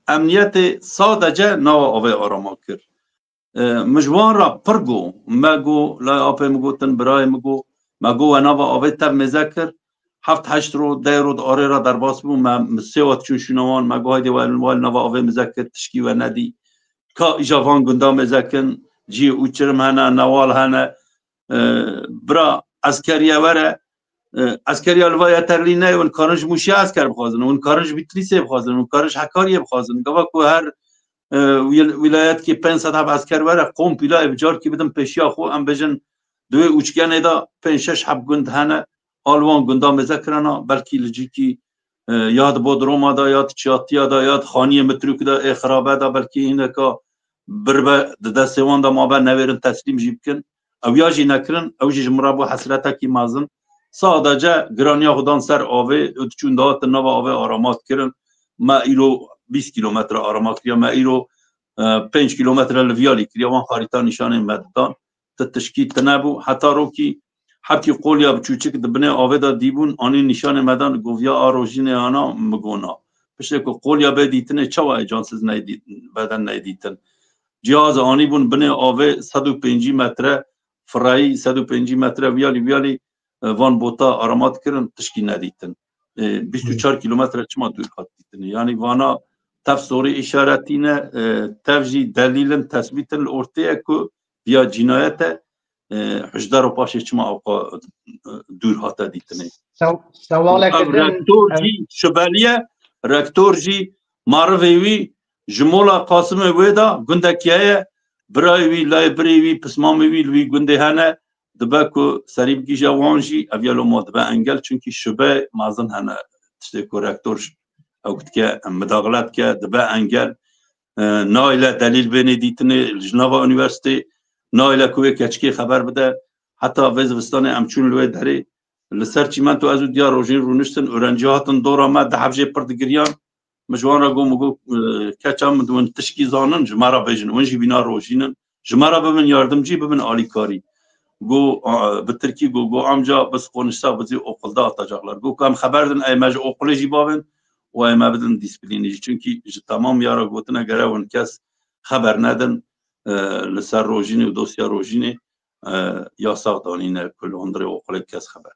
emniyetê sadece nava avê arama kir. E, min ji wan re pir got, me got, lay apê min gotin, birayê min got, me got, we nava avê tev mêze kir, heft heşt ro, deh ro di arê re derbas bû, me, min sê wet çûn şûna wan, me got, haydê we, we li nava avê mêze kir, tişkî we nedî. Ka îja van gunda mêze kin, ciyê û çirim hene, newal hene, e, bira eskeriye were, e, eskeriya li va yeterlî neyê, hûn karin ji Mûşê esker bixwazin, hûn karin ji Bitlîsê bixwazin, hûn karin ji Hekariyê bixwazin. Gava ku her, e, wil-, wilayetkî pênc sed heb esker were, kompîla ê bi carkî bidin pêşiya xwe, em bêjin di wê ûçgenê de pênc şeş heb gund hene, a li wan gunda mêze kirana, belkî li cîkî, e, ya di Bodroma de, ya di Çiyatiya de, ya di Xaniyê Mitrûk de, ê Xirabe de, belkî hineka birbe di destê wan de mabe, newêrin teslîm jî bikin. Ew ya jî nekirin, ew jî ji min re bû hesretekî mezin. Sadece giraniya xwe dan ser avê, û diçûn dihatin nava avê arama dikirin. Me îro bîst kîlometre arama kiriye, me îro, e, pênc kîlometre li Viyalî kiriye, wan xarîta nîşanê me didan. Ti tişkî tine bû. Heta rokî hebkî qolya biçûçik di binê avê de dîbûn, anî nîşanê me dan, goviya a rojînê ana, mi gona. Piştê ku qolya bê dîtinê, çawa ê cansizî neyê dî-, beden neyê dîtin? Cihaz anîbûn binê avê sed û pêncî metre, firayî sed û pêncî metre, viyalî, viyalî, e, van bota arama dikirin, tişkî nedîtin. E, bîst û çar kîlometre çima dûr hat dîtinê? Yanî vana tev sorê îşaretî ne, e, tev jî delîl in, tesbît in li ortê ye ku viya cînayet e, e, hişdar û paşê çima ewqa, e, dûr hate dîtinê? Sew-, sewaleke Ev din, rektor ev jî şübeliye, rektor jî marivê wî ji mola Qasimê wê de gundekî heye, birayê wî, layê birê wî, pismamê wî li wî gundê hene, dibe ku serî bigihîje wan jî, ev ya lo ma dibe engel, çunkî şube mezin hene, tiştê ku rektor ji ew dike, midaxile dike, dibe engel. E, nayle delîl bênê dîtinê ji nava unîversîtê, nayle ku wê keçikê xeber bide. Heta vê zivistanê em çûn li wê derê, li ser çîmento ez û Diya Rojîn rûniştin, öğrenci hatin dora me, di hev jê pir digiriyan. Min ji wan re got, min got, e, keça min, win tişkî zanin, ji me re bêjin, win jî bîna Rojîn in. Ji me re bibin yardimcî, bibin alîkarî. Got, a, bi tirkî got, got, amca biz konuşsa bizi okulda atacaklar. Got, ku em xeber din, ey me ji okulê jî bavên û ey me bidin dîsplînê jî. Çunkî ji temam ya re gotine gere win kes xeber nedin, e, li ser Rojînê û dosya Rojînê, e, yasax danîne ku li hundirê okulê kes xeber.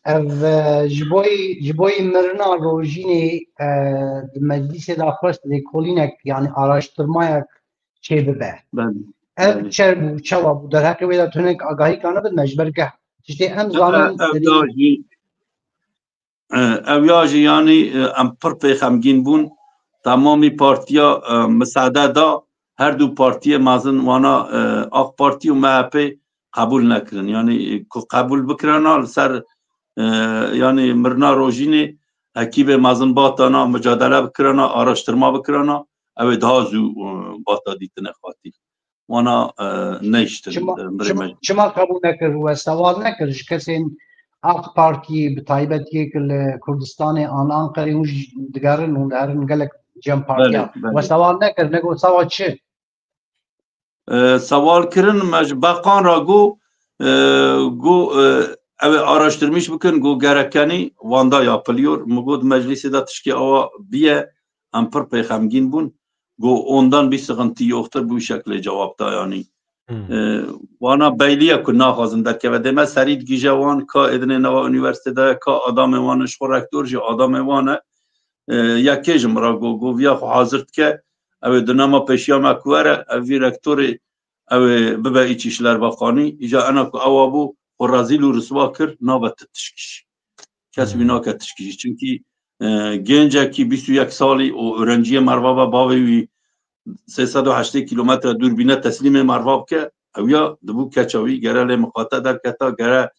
Ev, e, ji bo, ji bo mirina Rojînê, e, di meclîsê de xwest lêkolînek, yanî araştirmayek çêbibe. Belê, Ev belê. çer bû, çawa bû? Derheqê wê de tu hinek agahî kanibin me, ji ber ke tiştê em Ev, zanin ev serî da jî, e, ev ya jî, yanî, e, em pir pê xemgîn bûn. Temamî partiya, e, misade da, her du partiyê mezin wana, e, AK Partî û MHP qebûl nekirin. Yanî, e, ku qebûl bikirana li ser, e, yanî mirina Rojînê, ekîbê mezin batana, micadele bikirana, araştirma bikirana, ew ê daha zû, e, bata dîtine xatî. Wana, e, neyiştin, Çima, e, mirê çima, me. çima qebûl nekir? We sewal nekir ji kesên AK Partiyê, bi taybetiyê ki li Kurdistanê an Anqerê hûn jî digerin, hûn diherin gelek cem partiya. Belê, belê. We sewal nekir, nego sewal çi? E, sewal kirin, me ji Beqan re got, e, got, e, ew ê araştirmîş bikin, got gerekenî wanda yapılıyor. Min got meclîsê de tişkê awa biye, em pir pê xemgîn bûn. Got ondan bir sıkıntı yoktur, bu şekilde cevap da yanî. Hmm. E, wana beyliye ku naxwazin derkeve. Dême serî digije wan, ka êdinê nava unîversîtê de, ka adamê wan, ji xwe rektor jî adamê wan e. E, yekê ji min re got, got viya xwe hazir dike, ew ê di nema pêşiya me ku were, ev vî rektorê, ew ê bibe Îçişler Bakanî, îca ena ku ew abû, xwe rezîl û riswa kir, nabe ti tişkî jî. Kes wî Hmm. nake tişkî jî. Çunkî, e, gencekî bîst û yek salî û öğrenciyê merva be, bavê wî sê sed û heştê kîlometre dûr bîne teslîmê merva bike, ew ya dibû keça wî, gere lê miqate derketa, gere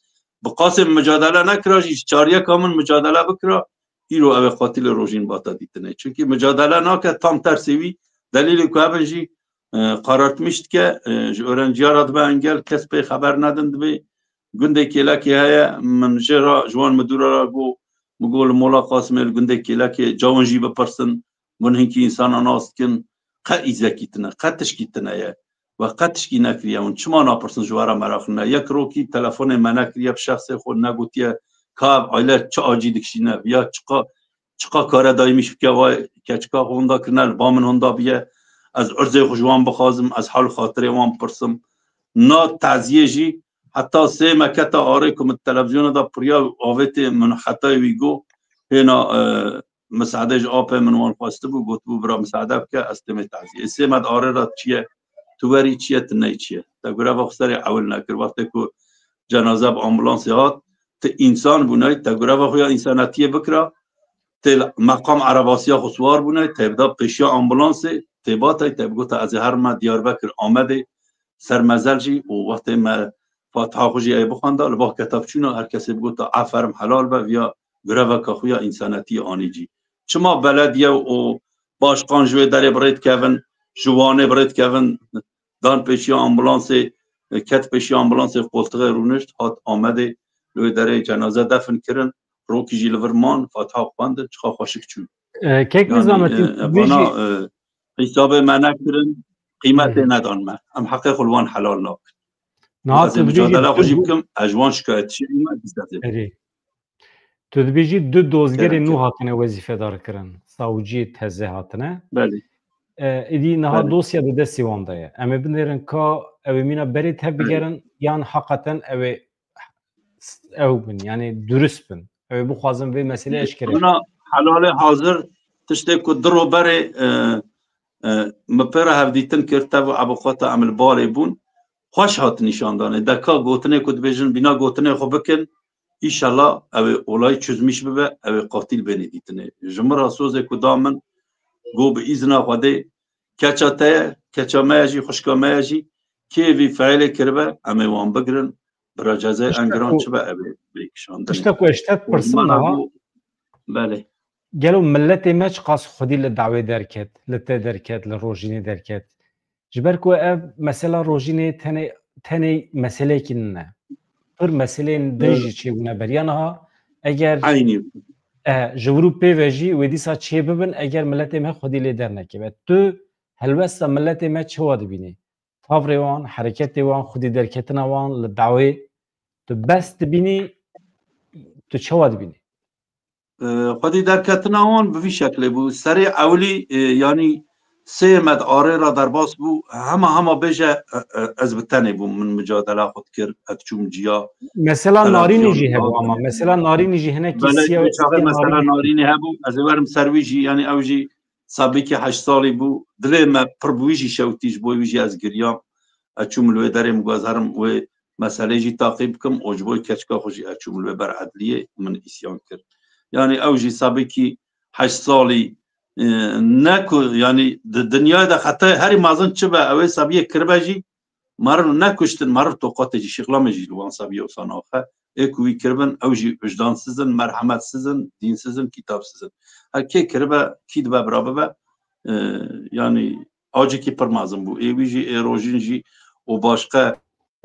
bi qasê micadele nekira jî, ji çariyeka min micadele bikira, îro ew ê xatî li Rojîn bata dîtinê. Çunkî micadele nake, tam tersê wî, delîlê ku hebin jî, e, qarartmîş dike, e, ji öğrenciya re dibe engel, kes pê xeber nedin dibê. Gundê Kêlekê heye, min jê re, ji wan midûra re got, min got li Mola Qasimê li gundê Kêlekê, cawin jî bipirsin, min hinkî însana nas dikin, qe îzekî tine, qe tişkî tine ye. We qe tişkî nekiriye, hûn çima napirsin ji we re meraqî ne? Yek rokî telefonê me nekiriye, bi şexsê xwe negotiye, ka ev aile çi acî dikişîne, viya çiqa, çiqa kare daîmîş bike, vay keçika xwe hunda kirine, li ba min hunda biye, ez urzê xwe ji wan bixwazim, ez hal û xatirê wan bipirsim. Na taziyê jî heta sê me kete arê ku min televizyona de piriya avêtê min hetayê wî got, hêna, e, misadê ji apê min wan xwestibû, gotibû bira misade bike, ez têmê taziyê. Ê sê me di arê de çi ye? Tu werî çi ye, tu ney çi ye? Te gureva xwe serê ewil nekir. Wextê ku cenaze bi ambulansê hat, ti însan bûnay, te gureva xwe ya însanetiyê bikira, tê li meqam erebasiya xwe siwar bûnay, tê bida pêşiya ambulansê, tê batay, tê bigota ez ê herime Diyarbekir, Amedê, ser mezel jî û wextê me Fatiha xwe jî ê bixwenda, li ba keta biçûna her kesê bigota aferim helal be, viya gureveka xwe ya însanetiyê anî cî. Çima belediye û başqan ji wê derê bi rê dikevin, ji Wanê bi rê dikevin, dan pêşiya ambulansê, e, ket pêşiya ambulansê, qoltixê rûnişt, hat Amedê, li wê derê cenaze defin kirin, rokî jî li vir man, Fatiha xwendin, çiqa xweşik çû. E, kek Yanî, Nizam, e, tu e, dibêjî vana, e, hîsabê me nekirin, qîmetê Hı hı. nedan me. Em heqê xwe li wan helal nakin. Niha Ez ê tu dibêjî mücadele xwe du jî do- bikim, ez ji wan şikayetçî bûme, dizedê. Erê. Tu dibêjî du dozgerê Gerek nû yok. hatine wezîfedar kirin. Savciyê teze hatine. Belê. E, êdî niha Belê. dosya di destê wan de ye. Em ê binêrin ka ew ê mîna berê tev Belê. bigerin yan heqeten ew ê ew bin, yani dürüst bin. Ew ê bixwazin vê meseleyê eşkere Buna helalê hazir tiştê ku du ro berê, e, e, min pê re hevdîtin kir, tev û ebuqata em li balê bûn. Xweş hat nîşandanê. Deka gotinê ku dibêjin bîna gotinê xwe bikin, îşallah ew ê olay çözmîş bibe, ew ê qatil bênê dîtinê. Ji min re sozê ku da min, got bi îzna Xwedê, keça te ye, keça me ye jî, xwişka me ye jî, kê vî feîlê kiribe, em ê wan bigirin, bira cezayê Tiştek en giran ku- çi be, ev ê bê kişandinê. Tiştek ku ez te Û pirsim min re niha, got, belê. gelo miletê me çiqas xwedî li dawê derket, li te derket, li rojînê derket? Ji ber ku ev mesela rojînê tenê, tenê meseleyekî nine. Pir meseleyên din Hı. jî çêbûne beriya niha. Eger Eynî. e, ji vir û pê ve jî wê dîsa çê bibin, eger miletê me xwedî lê dernekeve. Tu helwesta miletê me çawa dibînî? Tavrê wan, hereketê wan, xwedî derketina wan li dawê tu bes dibînî, tu çawa dibînî? E, xwedî derketina wan bi vî şeklê bû. Serê ewilî, e, yanî sê me di arê re derbas bû. Hema hema bêje, e, e, ez bi tenê bûm, min micadela xwe dikir, ez çûm ciya. Mesela Televizyon, Narînî jî hebû ama. Mesela Narînî jî hinekî Belê, siya, vê çaxê siya mesela Narînî. Narînî hebû. Ez ê werim ser wî jî, yanî ew jî sabîkî heşt salî bû. Dilê me pir bi wî jî şewitî, ji bo wî jî ez giriyam. Ez çûm li wê derê, min got ez herim wê meselê jî taqî bikim û ji bo keçika xwe jî ez çûm li wê ber edliyê, min îsyan kir. Yanî ew jî sabîkî heşt salî, e, ne ku, yanî di dinyayê de xetayê herî mezin çi be, ew ê sabiyê kiribe jî, meriv nekuştin, meriv toqatê jî, şîxlamê jî li wan sabiyê wisa naxe. Ê ku wî kiribin, ew jî wijdansiz in, merhemetsiz in, dînsiz in, kitapsiz in. Her kê kiribe, kî dibe bira bibe, e, yanî acikî pir mezin bû. Ê wî jî, ê rojîn jî û başqe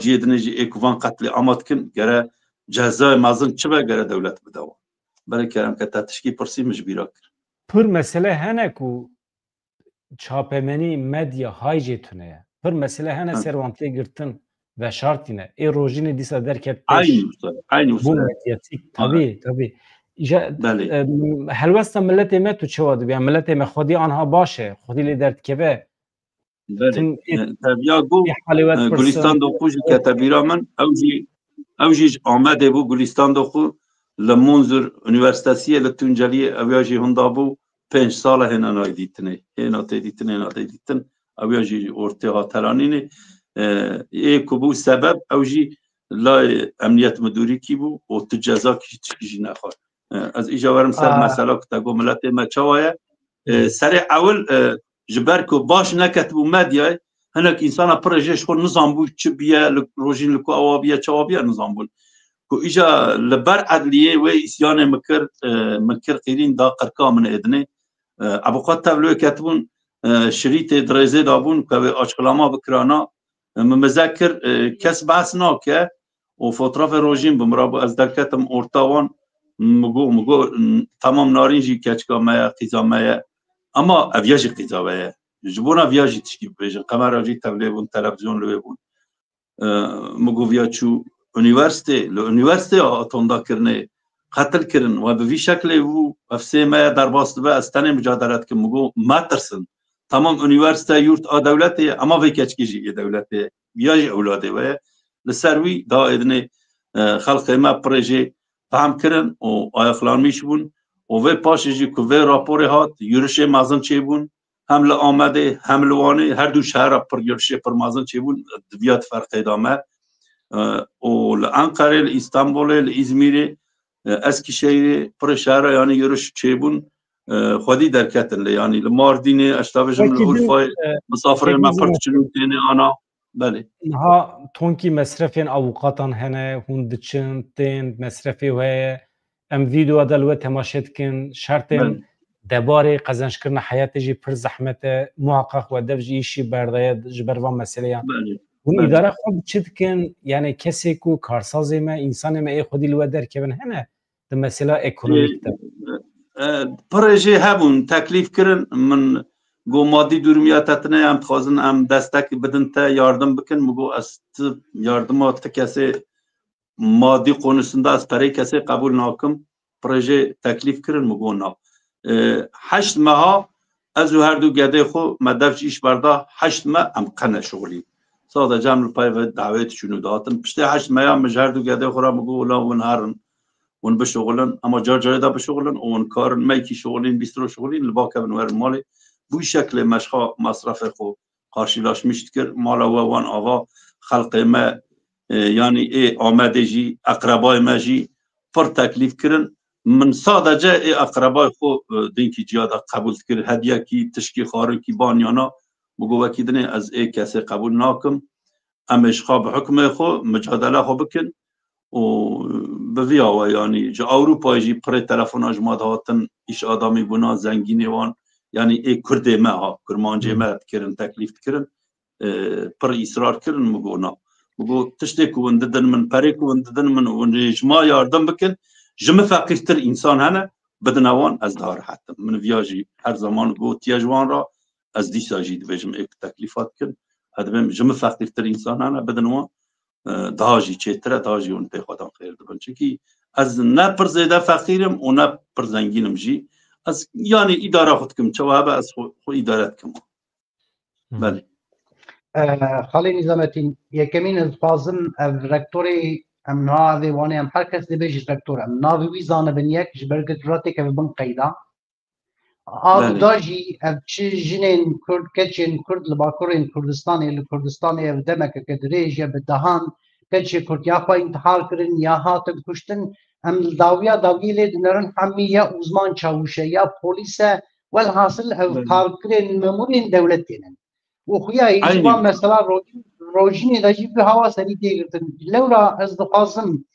cihê dinê jî ê ku van qetlîama dikin, gere cezayê mezin çi be, gere dewlet bide wan. Belê kerem ke te tişkî pirsî, min ji bîra kir. Pir mesele hene ku çapemenî, medya hay jê tune ye. Pir mesele hene Hı. ser wan tê girtin, veşartîne. Ê rojînê dîsa derket pêş. Aynî wisa, aynî Bû wisa. medyatîk, Ha. tabî, tabî. Îja, Belê. e, helwesta miletê me tu çawa dibî? Yanî miletê me xwedî anha baş e, xwedî lê derdikeve. Belê. Tim ê, E, tev ya gu, ê halê we e, dipirsin. Gulistan Doxu jî kete bîra min. Ew jî, ew jî ji Amedê bû, Gulistan Doxu li Munzur Unîversîtesî ye, li Tunceliyê, ew ya jî hinda bû, pênc sal e hêna nayê dîtinê. Hêna tê dîtin, hêna tê dîtin. Ew ya jî ortê hat telanînê. E, ê ku bû sebeb, ew jî layê emniyet midûrîkî bû û tu cezakî jî tişkî jî nexwar. E, ez îja werim ser Aa. mesela ku te got miletê me çawa ye. E, Hı. serê ewil, e, ji ber ku baş neketibû medyayê, hinek însana pir jê ji xwe nizanbû çi biye, li, rojîn li ku ewa biye, çawa biye nizanbûn. Ku îja li ber edliyê wê îsyanê min kir, e, min kir qîrîn da qirka min êdinê. E, ebuqat tev li wê ketibûn, e, şirîtê di rêzê de bûn ku ew ê açıklama bikirana. E, min meze kir, e, kes behs nake û fotoğrafê rojîn bi min re bû, ez derketim orta wan, min got, min got, "Tamam, Narîn jî keçika me ye, qîza me ye. Ema ev ya jî qîza we ye. Ji bona viya jî tişkî bibêjin." Kamera jî tevlê bûn, televizyon li wê bûn. E, min got, "Viya çû unîversîtê, li unîversîtê atonda kirine, qetil kirin. We bi vî şeklê bû, ev sê me ye derbas dibe, ez tenê micadele dikim." Min got, "Metirsin. Tamam, unîversîte yurt a dewletê ye, ema vê keçikê jî ê dewletê ye. Viya jî ewladê we ye." Li ser wî da êdinê, e, xelqê me pirê jê fehm kirin û ayaklanmış bûn û vê paşê jî ku vê raporê hat, yurişê mezin çêbûn, hem li Amedê hem li Wanê, her du şehra pir yurişê pir mezin çêbûn, di viya di ferqê da me. E, û li Enqerê, li Îstanbulê, li Îzmîrê, e, Eskişehîrê, pirê şehra yanî yuriş çêbûn, e, xwedî derketin lê, yanî li Mardînê, ez tavêjim li Peki, Urfayê, e, misafirên me pir diçin û têne ana. Belê. Niha tonkî mesrefên avûkatan hene, hûn diçin, tên, mesrefê we ye. Em vîdeoya de li we temaşe dikin, şertên Belê. debarê qezençkirina heyatê jî pir zehmet e. Muheqeq we dev ji îşî berdaye ji ber van meseleyan. Hûn îdare xwe bi çi dikin? Yani kesê ku karsazê me, însanê me ê xwedî li we derkevin hene di mesela ekonomîk de? Pirê jê hebûn, teklîf kirin, min got madî durmiya te tine ye, em dixwazin em destek bidin te, yardim bikin. Min got ez ti yardima ti kesê madî konusunda ez perê kesê qebûl nakim. Pirê jê teklîf kirin, min got na. Heşt meha ez û her du gedê xwe me dev ji îş berda, heşt me em qe neşixulîn. Sadece em li pey ve dawê diçûn û dihatin. Piştê heşt meya min ji her du gedê xwe re min got wela hûn herin, hûn bişixulin, ama car carê de bişixulin û hûn karin meyekî şixulîn, bîst roj şixulîn, li ba kevin werin malê. Bû şeklê me ji xwe masrefê xwe qarşîlaşmiş dikir. Mala we wan ava xelqê me, e, yanî ê Amedê jî, eqrebayê me jî pir teklîf kirin. Min sadece ê eqrebayê xwe, e, dinkî ciya de qebûl dikir. Hediyekî, tişkî, xarinkî, ban yana, min got wekî dinê ez ê kesê qebûl nakim. Em ê ji xwe bi hukmê xwe, micadele xwe bikin û bi viya we, yanî ji Ewropayê jî pirê telefona ji ma dihatin, îş adamî bûna, zengînê wan, yanî ê Kurdê me ha, Kurmancê me dikirin, teklîf dikirin, e, pir îsrar kirin, min got na. Min got tiştê ku hûn didin min, perê ku hûn didin min, hûn ê ji ma yardim bikin, ji min feqîrtir însan hene, bidine wan, ez daha rehet im. Min viya jî her zaman gotiye ji wan re, ez dîsa jî dibêjim ê ku teklîfa dikin, ez dibêm ji min feqîrtir însan hene, bidin wan, e, daha jî çêtir e, daha jî hûn pê xwe dan xêr dibin. Çimkî ez ne pir zêde feqîr im û ne pir zengîn im jî. Ez, yanî îdara xwe dikim, çawa hebe ez xwe, xwe îdare dikim. Belê. E, Xalê Nîzametîn, yekemîn ez dixwazim ev rektorê em niha evê Wanê em her kes dibêje rektor em navê wî zanibin yek ji ber ku tu re têkeve bin qeyda. A Belê. Duda jî ev çi jinên Kurd, keçên Kurd li bakurên Kurdistanê, li Kurdistanê ev demekeke dirêj e, bi dehan keçê Kurd ya xwe întihar kirin ya hatin kuştin. Em li dawiya dawiyê lê dinerin hemî ya Uzman Çawûş e, ya polîs e, welhasil ev Belê. Karkirên memûrên dewletê ne. Û xuya yê ji Eynî. Van mesela roj-, rojînê de jî bi hawa serî tê girtin. Lewra ez dixwazim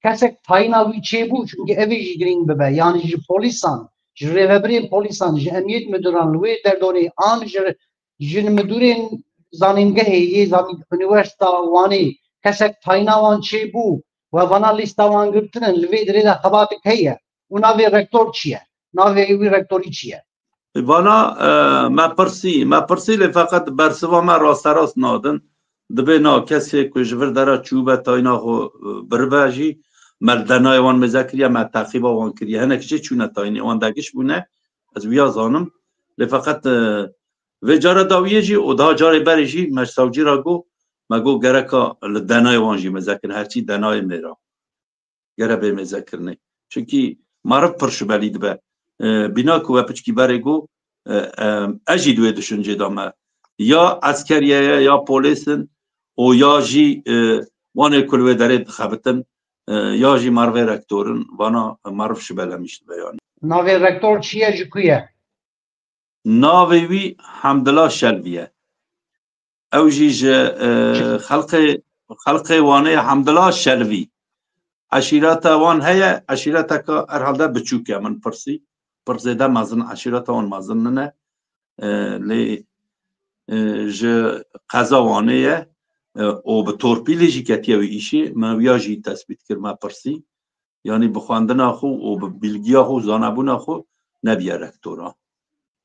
kesek tayîna wî çêbû, çimkî ev ê jî girîng bibe. Yanî ji polîsan, ji rêvebirên polîsan, ji emniyet müdüran li wê derdorê an ji, ji müdürên zanîngehê yê zanîn unîversîta Wanê kesek tayîna wan çêbû we vana lîsta wan girtinin, li vê dirê de xebatek heye û navê rektor çi ye? Navê wî rektorî çi ye? Vana, e, me pirsî, me pirsî lê feqet bersiva me rasterast nadin. Dibê na kesê ku ji vir dera çûbe tayîna xwe, e, biribe jî, me li denayê wan mêze kiriye, me teqîba wan kiriye. Hinek jê çûne tayînê wan, degiş bûne, ez wiya zanim. Lê feqet, e, vê cara dawiyê jî û daha carê berê jî me ji sewcî re got, me got gereka li denayê wan jî mêze kin, herçî denayê mêra. Gere bê mêzekirinê. Çimkî meriv pir şibelî dibe. E, bîna ku we piçkî berê got, e, e, ez jî di wê düşüncê de me. Ya eskeriye ye, ya polês in û ya jî, e, wanê ku li wê derê dixebitin, e, ya jî merivê rektor in, vana meriv şibelemîş dibe yanî. Navê rektor çi ye, ji ku ye? Navê wî Hemdila Şelvî ye. Ew jî ji, e, xelqê, xelqê Wanê ye, Hemdila Şelvî. Eşîreta wan heye, eşîreteka herhalde biçûk e, min pirsî. Pir zêde mezin, eşîreta wan mezin nine. E, lê, e, ji qeza Wanê ye. E, û bi torpîlê jî ketiye wî îşê. Me wiya jî tespît kir, me pirsî. Yanî bi xwendina xwe û bi bilgiya xwe û zanebûna xwe nebiye rektora.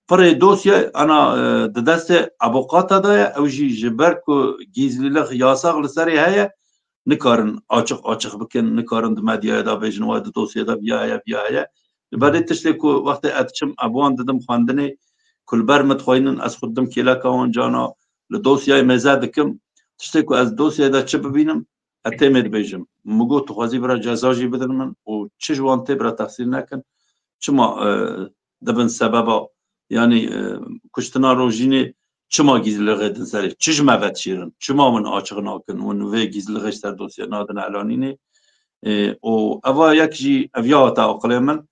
Pirê dosya ana, e, di destê avokata de ye, ew jî ji ber ku gizlîlix yasax li serê heye, nikarin açiq açiq bikin, nikarin di medyaya de bêjin, wa di dosyê de viya heye, viya heye. Ji ber vê tiştê ku wextê ez diçim, ez wan didim xwendinê, ku li ber min dixweynin, ez xwe didim kêleka wan cana, li dosyayê mêze dikim, tiştê ku ez dosyayê de çi bibînim, ez têmê dibêjim. Min got, tu xwezî bira ceza jî bidin min û çi ji wan tê bira texsîr nekin. Çima, e, dibin sebeba, yanî, e, kuştina Rojînê çima gizlixê din serê? Çi ji me ve dişêrin? Çima win açiq nakin? Win vê gizlixê ji ser dosya nadin elanînê? E, û eva yek jî ev ya hate aqilê min.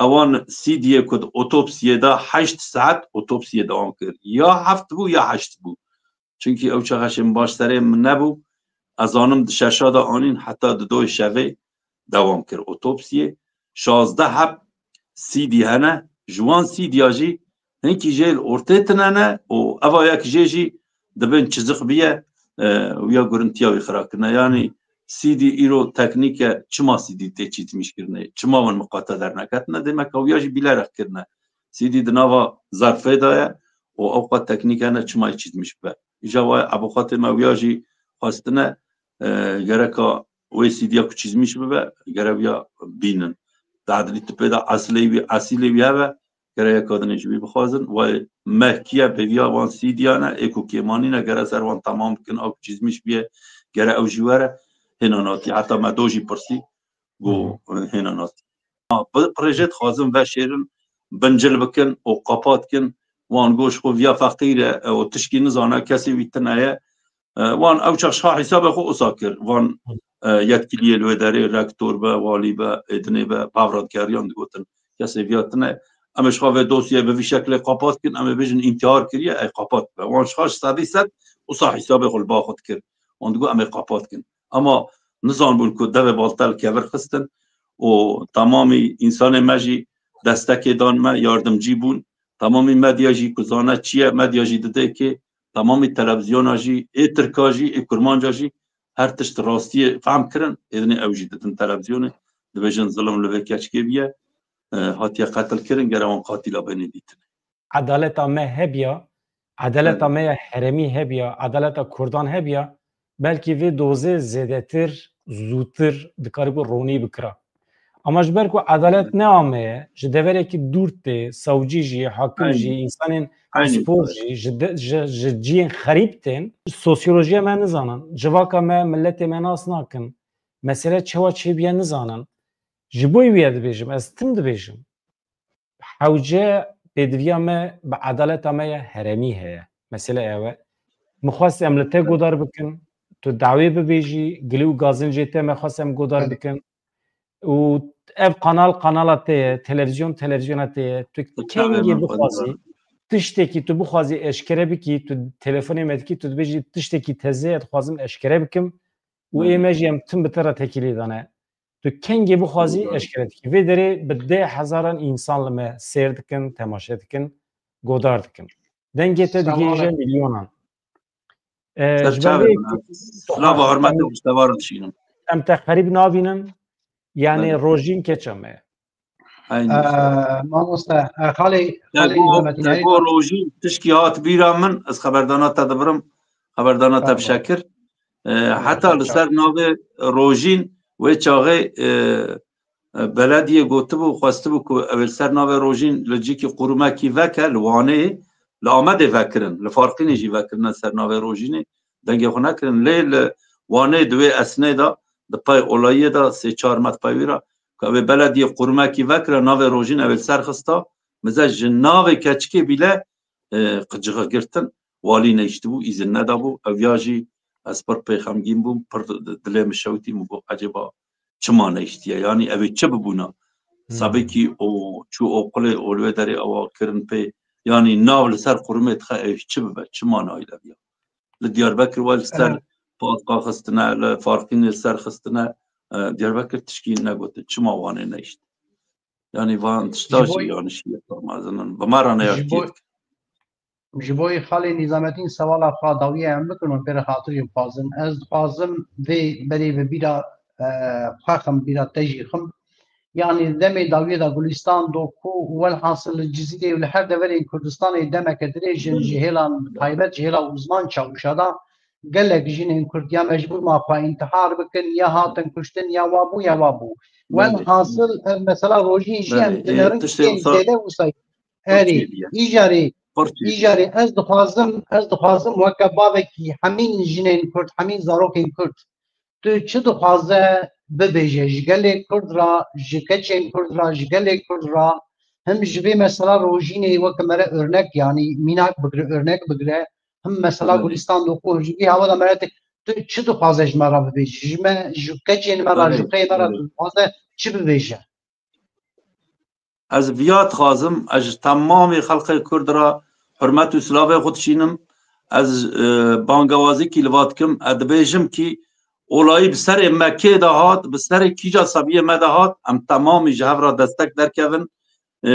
Ewan C D'yê ku di otopsiyê de heşt saet otopsiyê dewam kir. Ya heft bû ya heşt bû. Çimkî ew çaxeşên baş serê min nebû. Ez zanim di şeşa de anîn heta di doyê şevê dewam kir otopsiyê. Şazdeh heb C D hene, Ji wan C D'ya jî hinkî jê li ortê tine ne û eva yek jê jî dibin çizik biye, e, û ya gurintiya wî xira kirine. Yanî C D îro teknîk e, çima C D tê çîtmîş kirine? Çima wan miqate derneketine? Demek ew ya jî bîlerek kirine. C D di nava zerfê de ye û ew qet teknîk hene çima yê çîtmîş bibe. Îja waye ebuqatê me wiya jî xwestine, e, gereka wê C D'ya ku çîtmîş bibe, gerek ya bînin. Dadilî tipê de esilê wî, esîlê wî hebe, gere yeka dinê ji wî bixwazin. Wê me kiye pêviya wan C D'ya ne, ê ku kêmanî ne, gere ser wan temam bikin, ew çîzmîş biye, gere ew jî were, hêna natî. Heta me do jî pirsî, got, hêna natî. Ha, bi, projê dixwazin veşêrin, bincil bikin û qapat kin. Wan goş xwe viya feqîr e, e, û tişkî nizane, kesê wî tine ye. E, wan ew çax ji ha hesabê xwe usa kir. Van, e, yetkiliyê li wê derê, rektor be, walî be, êdinê be, bi hev re digeriyan digotin, kesê viya tine. Em ê ji xwe vê dosyayê bi vî şeklê qapat kin, em ê bêjin întîhar kiriye, ey qapat be. Wan ji ha ji sedî sed usa hesabê xwe li ba xwe dikir. Wan digot em ê qapat kin. Ama nizanbûn ku devê balte li kevir xistin û temamî însanê me jî destekê dan me, yardimcî bûn. Temamî medya jî ku zane çi ye, medya jî dide kê, temamî televîzyona jî, ê tirka jî, ê kurmanca jî her tişt rastiyê fehm kirin, êdinê ew jî didin televîzyonê, dibêjin zilim li vê keçikê bûye, e, hatiye qetil kirin, gere wan qatîla benê dîtin. Edaleta me hebiya, edaleta Belê. me ya herêmî hebiya, edaleta kurdan hebiya, belkî vê dozê zêdetir, zûtir dikaribû ronî bikira. Ama ji ber ku edalet neameye, ji deverekî dûr tê, sewcî jî, hakim Eynî. jî, însanên Eynî pispor sor. jî, ji de, ji, ji ciyên xerîb tên, sosyolojiya me nizanin, civaka me, miletê me nas nakin, mesele çewa çêbiye nizanin. Ji bo wî ye dibêjim, ez tim dibêjim. Hewce pêdiviya me bi edaleta me ya herêmî heye. Mesele ew e. Min xwest em li te godar bikin, tu dawê bibêjî, gilî û gazincê te me xwest em godar Belê. bikin. Û ev kanal kanala te ye, televîzyon televîzyona te ye. Tu Tu çavê kengê min xwe bixwazî, dibin. tiştekî tu bixwazî eşkere bikî, tu telefonê me dikî, tu dibêjî tiştekî teze ye, dixwazim eşkere bikim. Û ê Belê. me jî em tim bi te re tekîlî dane. Tu kengê bixwazî Doğru. eşkere dikî. Vê derê bi deh hezaran însan li me sêr dikin, temaşe dikin, godar dikin. Dengê te Selamun digihîje aleyküm. milyonan. E, Ser ji ber çavê vê min e. Silav û hurmet û piştevaran dişînim. Em te xerîb nabînin. Yani Belê. rojîn keça me. Eynî. E, mamoste, e, xalê, Te xalê got, Nîzametîn te Erî got rojîn tişkî hat bîra min, ez xeberdana te dibirim, xeberdana te Tamam. bişekir. E, Tamam, heta li tamam. ser navê rojîn wê çaxê, e, e, belediyê gotibû, xwestibû ku ew ê li ser navê rojîn li cîkî qurumekî veke, li Wanê, li Amedê vekirin, li Farqînê jî vekirine ser navê rojînê, dengê xwe nekirin. Lê li Wanê di wê esnê de, di pey olayiyê de sê çar me di pey wî re, ku ew ê belediyê qurumekî vekira, navê rojîn ew ê li ser xista, mize ji navê keçikê bîle, e, qicixigirtin, walî neyştibû, îzin nedabû, ew ya jî ez pir pê xemgîn bûm, pir di-, dilê min şewitî, min got, ecêba çima neyştiye? Yanî ew ê çi bibûna? Hmm. Sebekî o çû oqilê û li wê derê ewa kirin pê, yanî nav li ser qurumê dixe, ew çi bibe? Çima nayî de viya? Li Diyarbekir we li ser Evet. patka xistine, li Farqînê li ser xistine, e, Diyarbekir tişkî negotin. Çima Wanê neyşt? Yanî van tişta Ji jî bo yanî şiye parmezinin. Bi me re ne Ji bo yekî. Ji bo xalê Nîzametîn sewala xwe dawiyê em bikin û pê re xatirî bixwazin. Ez dixwazim vê berê bi bîra, e, xwe xim, bîra te jî xim. Yanî demê dawiyê de Gulistan Doku welhasil li Cizîrê û li her deverên Kurdistanê demeke dirêj in ji hêlan taybet, ji hêla uzman Çavuşa de gelek jinên Kurd ya mecbûr ma xwe întihar bikin, ya hatin kuştin, ya wa bû, ya wa bû. Belê. Welhasil ev mesela rojîn jî em Belê. Ê, dinerin tiştê kêm wisa zêde wisa. Erê, Tirkiyê diye. Îjarê, Tirkiyê diye. îjarê ez dixwazim, ez dixwazim weke bavekî hemîn jinên Kurd, hemîn zarokên Kurd, tu çi dixwaze bibêje ji gelê Kurd re, ji keçên Kurd re, ji gelê Kurd re, him ji vê mesela rojînê weke mere örnek, yanî mînak bigire, örnek bigire, him mesela Belê. Gulistan Doku, ji vî hewa de mere te, tu çi dixwaze ji me re bibêje? Ji me, ji keçên me re, Belê. ji xeyê me re Belê. tu dixwaze çi bibêje? Ez viya dixwazim, ez ji temamê xelqê Kurd re hurmet û silavê xwe dişînim. Ez, e, bangewazîkî li va dikim. Ez dibêjim kî olayî bi serê me kê de hat, bi serê kîja sebiyê me de hat, em temamî ji hev re destek derkevin. E,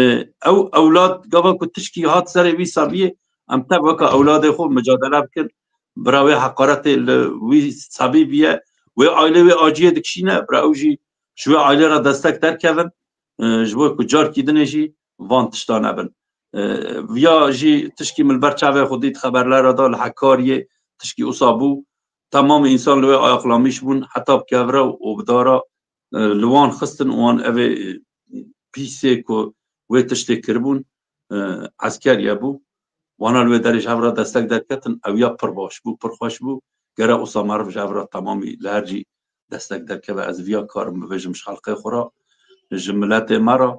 ew ewlad gava ku tişkî hat serê wî sabiyê, em tev weka ewladê xwe micadele bikin. Bira wê heqaretê li wî sabî biye. Wê ailê wê aciyê dikişîne, bira ew jî ji wê ailê re destek derkevin. E, ji bo ku carkî dinê jî van tişta nebin. E, viya jî tişkî min li ber çavê xwe dît xeberlere de li Hekariyê tişkî wisa bû. Temamê însan li wê ayaqlamîş bûn, heta bi kevre û bi dara, e, li wan xistin û wan evê, e, pîsê ku wê tiştê kiribûn, e, eskeriye bû. Wana li wê derê ji hev re destek derketin, ew ya pir baş bû, pir xweş bû. Gere wisa meriv ji hev re temamî li her cî destek derkeve. Ez viya karim bibêjim ji xelqê xwe re, ji miletê me re,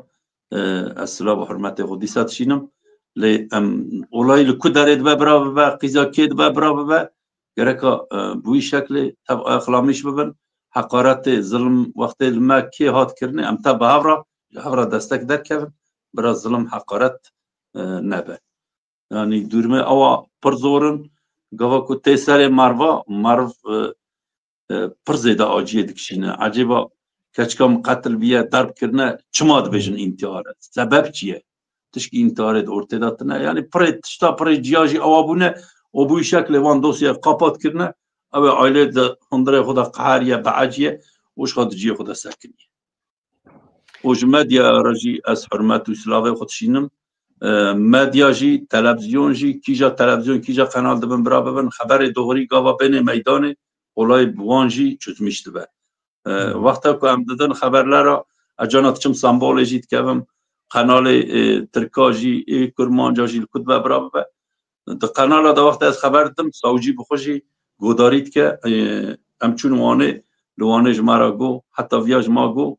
e, ez silav û hurmetê xwe dîsa dişînim. Lê em olayî li ku derê dibe bira bibe, qîza kê dibe bira bibe, gereka, e, bi wî şeklê tev ayaqlamîş bibin. Heqaretê, zilm wextê li me kê hat kirinê, em tev bi hev re, ji hev re destek derkevin, bira zilm, heqaret, e, nebe. Yanî dûrmê ewa pir zor in. Gava ku tê serê merva, merv, e, e, pir zêde aciyê dikişîne. Ecêba keçika min qetil biye, derb kirine, çima dibêjin întihar e? Sebeb çi ye? Tişkî întiharê di ortê de tine. Yanî pirê tişta pirê ciya jî ewa bûne û bi wî şeklê van dosyayê qapat kirine. Ew ê ailê di hundirê xwe de qeheriye, bieciye û ji xwe di ciyê xwe de sekiniye. Û ji medyaya re jî ez hurmet û silavê xwe dişînim. E, medya jî, televizyon jî, kîja televizyon, kîja qenal dibin bira bibin, xeberê doğrî gava bênê meydanê, olayê bi wan jî çözmîş dibe. E, Hı hı. Wexta ku em didin xeberlera, ez cana diçim Stenbolê jî dikevim, qenalê, e, Tirka jî, ê Kurmanca jî li ku dibe bira bibe. Di qenala de wextê ez xeber didim, sawcî bi xwe jî godarî dike. Ê, em çûn Wanê, li Wanê ji me re got, heta viya ji ma got,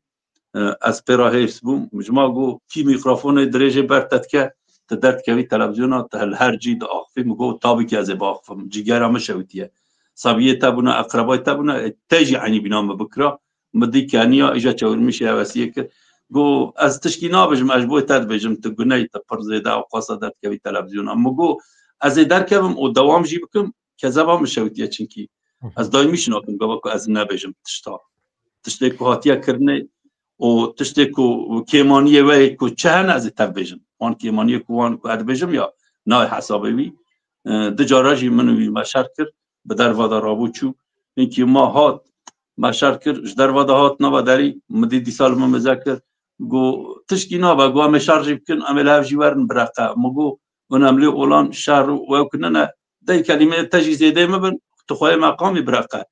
e, ez pê re hêrs bûm. Ji ma got, kî mîkrofonê dirêjê ber te dike, tu derdikevî televîzyona, tu li her cî diaxifî. Min got, tabî ki ez ê biaxifim. Cîgera min şewitiye. Sabiyê te bûne, eqrebayê te bûne, ê, te jî eynî bîna min bikira. Min dî keniya, îja çewirmîşê hevesiyê kir. Got, ez tişkî nabêjim, ez ji bo te dibêjim, tu guneyî, tu pir zêde ewqasa derdikevî televîzyona. Min got, ez ê derkevim û dewam jî bikim, kezeba min şewitiye çinkî. Hı hı. Ez daymî jî nakim gava ku ez nebêjim tişta. Tiştê ku hatiye kirinê û tiştê ku kêmaniyê we ku çi hene ez ê tev bêjim. Wan kêmaniyê ku wan ku ez dibêjim ya nayê hesabê wî. E, du cara jî min û wî me şer kir. Bi derva de rabû çû. Hinkî ma hat, me şer kir, ji derva de hat nava derî, min dî dîsa li min mize kir. Got, tişkî nabe, got, em ê şer jî bikin, em ê li hev jî werin bireqe. Min got, hûn em lê olan şer û ew kinine, dey kelîmeyê te jî zêdê min bin, tu xweyê meqamî bireqe.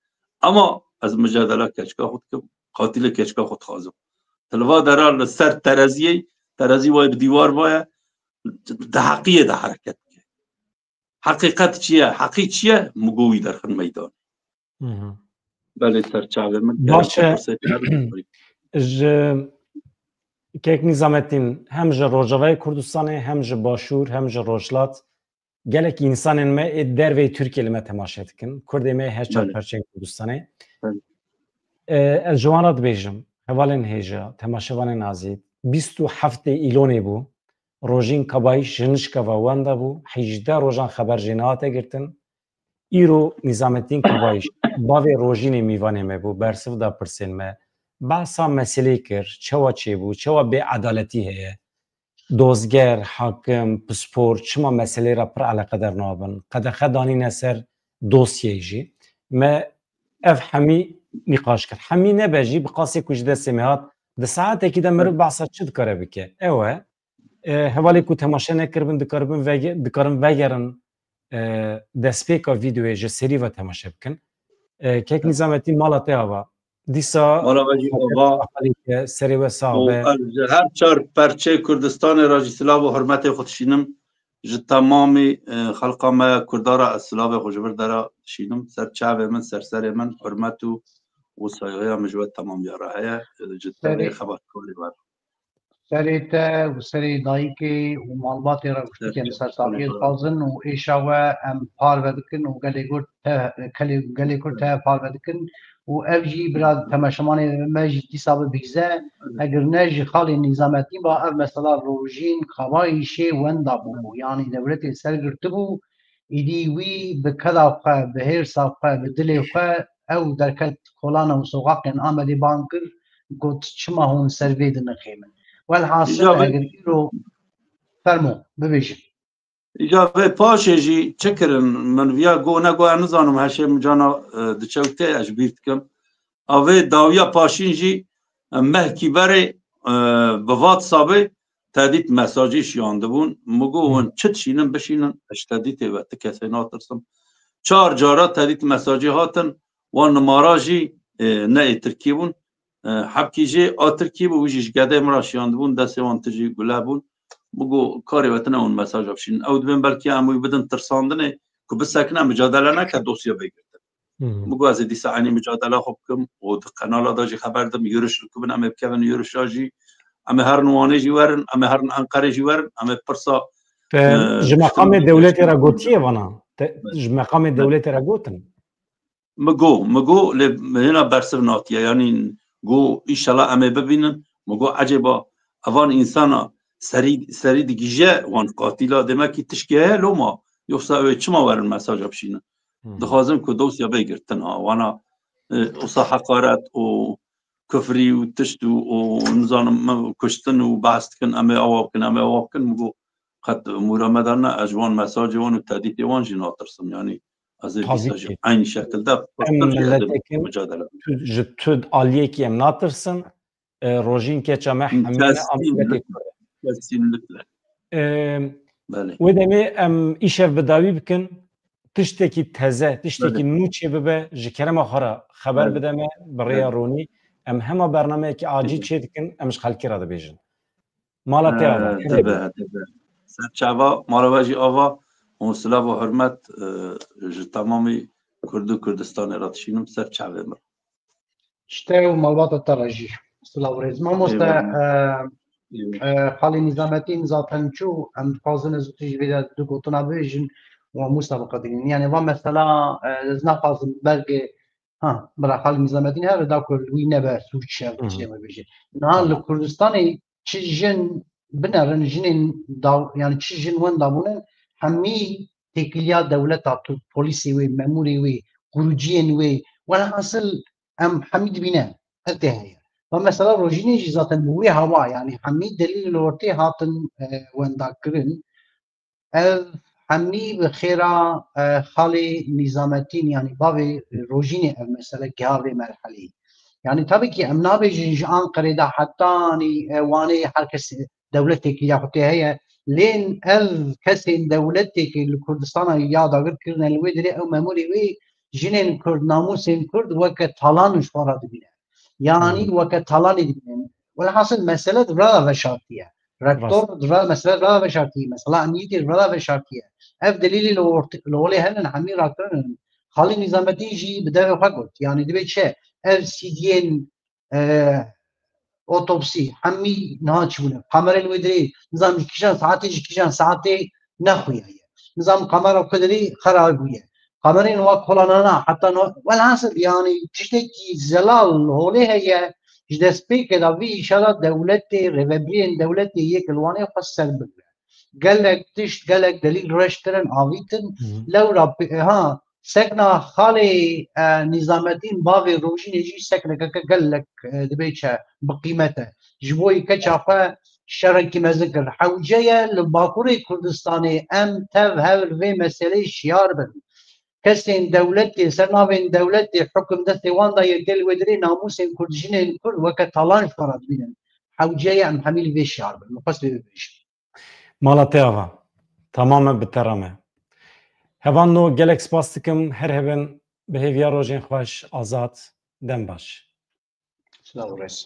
Ema ez micadela keçika xwe dikim, qatilê keçika xwe dixwazim. Ti li va dera li ser tereziyê, terezî wayê bi dîwar vaye, di heqiyê de hereket bike. Heqîqet çi ye? Heqî çi ye? Min got wî derxin meydanê. Hı hı. Belê serçavê min. Baş e. Ji Kek Nîzametîn hem ji Rojavayê Kurdistanê, hem ji Başûr, hem ji Rojhilat gelek însanên me ê derveyî Tirkiyê li me temaşe dikin. Kurdê me her çar Belê. Perçeyên Kurdistanê. Belê. E, ez ji wan re dibêjim, hevalên hêja, temaşevanên azîz, bîst û heftê Îlonê bû. Rojîn Kabayîş ji Nişkeva wenda bû, hejdeh rojan xeber jê nehate girtin. Îro Nîzametîn Kabayîş, bavê Rojînê mîvanê me bû, bersiv da pirsên me. Behsa meselê kir, çawa çêbû, çawa bêedaletî heye. Dozger, hakim, pispor, çima meselê re pir eleqeder nabin? Qedexe danîne ser dosyeyê jî. Me ev hemî nîqaş kir. Hemî nebe jî, bi qasê ku ji destê me hat, di saetekî de meriv behsa çi dikare bike? Ew e. E, hevalê ku temaşe nekiribin, dikaribin vege-, dikarin vegerin, e, destpêka vîdeoyê ji serî ve temaşe bikin. E, Kek Nîzametîn, mala te ava. Dîsa Mala we jî ava. Serê we sax be. Û ez ji her çar perçeyê Kurdistanê re jî silav û hurmetê xwe dişînim. Ji temamî, e, xelqa me ya Kurda re ez silavê xwe ji vir dera dişînim. Ser çavê min, ser serê min, hurmet û, û saygıya min ji we temamiya re heye. Ji tenê Serê xebatkarê we re. Serê te û serê dayikê û malbatê re û ştîkên ser safiyê dixwazin û êşa we em parve dikin û gelê Kurd te, gelê, gelê Kurd te parve dikin û ev jî bira temeşemanê me jî dîsa bibihîze. Eger ne ji xalê Nîzametîn ba ev mesela Rojîn Kabayîşê wenda bûbû. Yanî dewletê ser girtibû, Îdî wî bi keda xwe, bi hêrsa xwe, bi dilê xwe ew derket kolana û soqaqên Amedê bang kir, got, çima hûn ser vê dinixêmin? Welhasil, îca vê eger îro, fermo, bibêjin. Îca vê paşê jî çi kirin? Min viya go ne go, ez nizanim, heşê min cana, e, diçe û tê, ez ji bîr dikim. A vê dawiya paşîn jî, e, mehkî berê, e, bi WhatsAppê tedît mesajî şiyandibûn. Min got, hûn çi dişînin bişînin, ez ji tedîtê ve ti kesê natirsim. Çar cara tedît mesajî hatin, wan nimara jî, e, ne ê Tirkî bûn. E, hebkî jê a Tirkî bû, wî jî ji gedê min re şiyandibûn, destê wan tijî gule bûn. Min got, karê we tine hûn mesaja bişînin. Ew dibên belkî em wî bidin tirsandinê, ku bisekine, micadele neke, dosya bê girtin. Min got, ez ê dîsa eynî micadela xwe bikim û di qenala de jî xeber dim, yuriş dikubin, em ê bikevin yurişa jî, em ê herin Wanê jî werin, em ê herin Enqerê jî werin, em ê pirsa, Te e, ji meqamê dewletê re gotiye vana? Te ji meqamê dewletê re gotin? Min got, min got, lê hêna bersiv natiye. Yanî got, înşela em ê bibînin. Min got, ecêba evan însana serî, serî digije wan qatîla, demekî tişkî heye loma. Yoksa ew ê çima werin mesaja bişînin? Hmm. Dixwazin ku dosya bê girtin ha. Wana, e, wisa heqaret û kufrî û tişt û, û nizanim, me kuştin û behs dikin, em ê awa bikin, em ê awa bikin. Min got, qet mûra me de ne, ez ji wan mesajê wan û tedîtê wan jî natirsim. Yanî ez ê Tabii dîsa jî ki. Eynî şekilde Em pirtir jî ez ê miletekî micadele bikim. Tu, ji tu aliyekî em natirsin. E, rojîn keça me Hı, hemî ne a kesinlikle. Miletê Kurd e. Kesinlikle. E, Belê. Wê demê em îşev bi dawî bikin. Tiştekî teze, tiştekî Belê. Nû çê bibe, ji kerema xwe re xeber Belê. Bide me, bi rêya Belê. Ronî. Em hema bernameyekî acîl Belê. Çê dikin, em ji xelkê re dibêjin. Mala te ava, Ee, hemê dibe, dibe. Ser çava, mala we jî ava û silav û hurmet, e, ji temamî Kurd û Kurdistanê re dişînim ser çavê min. Ji te û malbata te re jî silav û rêz. Mamoste, Eyvallah. e, Eyvallah. e, Xalî Nîzametîn zaten çû, em dixwazin ez û tu ji vê de du gotina bibêjin û em wisa biqedînin. Yani va mesela, e, ez naxwazim belkî, ha, bira Xalî Nîzametîn here da ku li wî nebe sûc şer Hı hı. tiştê me bêje. Niha li Tamam. Kurdistanê çi jin binerin, jinên da, yani çi jin wenda bûnin, hemî têkiliya dewleta Tirk, polîsê wê, memûrê wê, kuruciyên wê, welhasil em hemî dibîne, her tê heye. Va mesela Rojînê jî zaten bi wê hewa, yani hemî delîl li ortê hatin, e, wenda kirin. Ev hemî bi xêra, e, Xalê Nîzametîn, yani bavê Rojînê ev mesele giha vê merheleyê. Yani tabii ki em nabêjin ji Anqerê de hetanî, e, Wanê her kes dewletê têkiliya xwe tê heye. Lê ev kesên dewletê têkê li Kurdistana ya dagir kirine li wê dirê ew memûrê wê jinên Kurd, namûsên Kurd weke talan ji xwe re dibîne. Yanî Hmm. weke talanê dibînin. Welhasil mesele di vira veşartiye. Rektor Rast. Di vira mesele di vira veşartiye. Mesela emniyetê di vira veşartiye. Ev delîlê li ort-, li holê henin hemî rakirin. Xalî Nîzametîn jî bi devê xwe got. Yanî dibê çi? Ev C D'yên, e, otopsî, hemî niha çûbûne. Kamerên wê dirê, nizam ji kîjan saetê, ji kîjan saetê nexuyaye. Nizam kamera ku dirê xera bûye. Kamerên wa kolanana, heta no, welhasil, yani tiştekî zelal holê heye, ji destpêkê de vî îşara dewletê, rêvebirên dewletê yek li Wanê xwe ser bigire. Gelek tişt, gelek delîl reş kirin, avîtin, Hı hı. lewra pê-, ha, sekna Xalê, e, Nîzametîn bavê Rojînê jî sekneke gelek, e, dibê çi bi qîmet e. Ji bo yê keça xwe şerekî mezin kir. Hewce ye li Bakurê Kurdistanê em tev hev li vê meseleyê şiyar bin. Kesên dewletê, ser navên dewletê hukum destê wan de ye, gel wê dirê namûsên Kurd, jinên Kurd weke talan ji xwe re dibînin. Hewce ye em hemî li vê şiyar bin. Min xwest vê bibêjim. Mala te ava. Tamam e, bi te re me. Hevalno, gelek spas dikim. Her hebin, bi hêviya rojên xweş, azad, dem baş. Silav û rêz.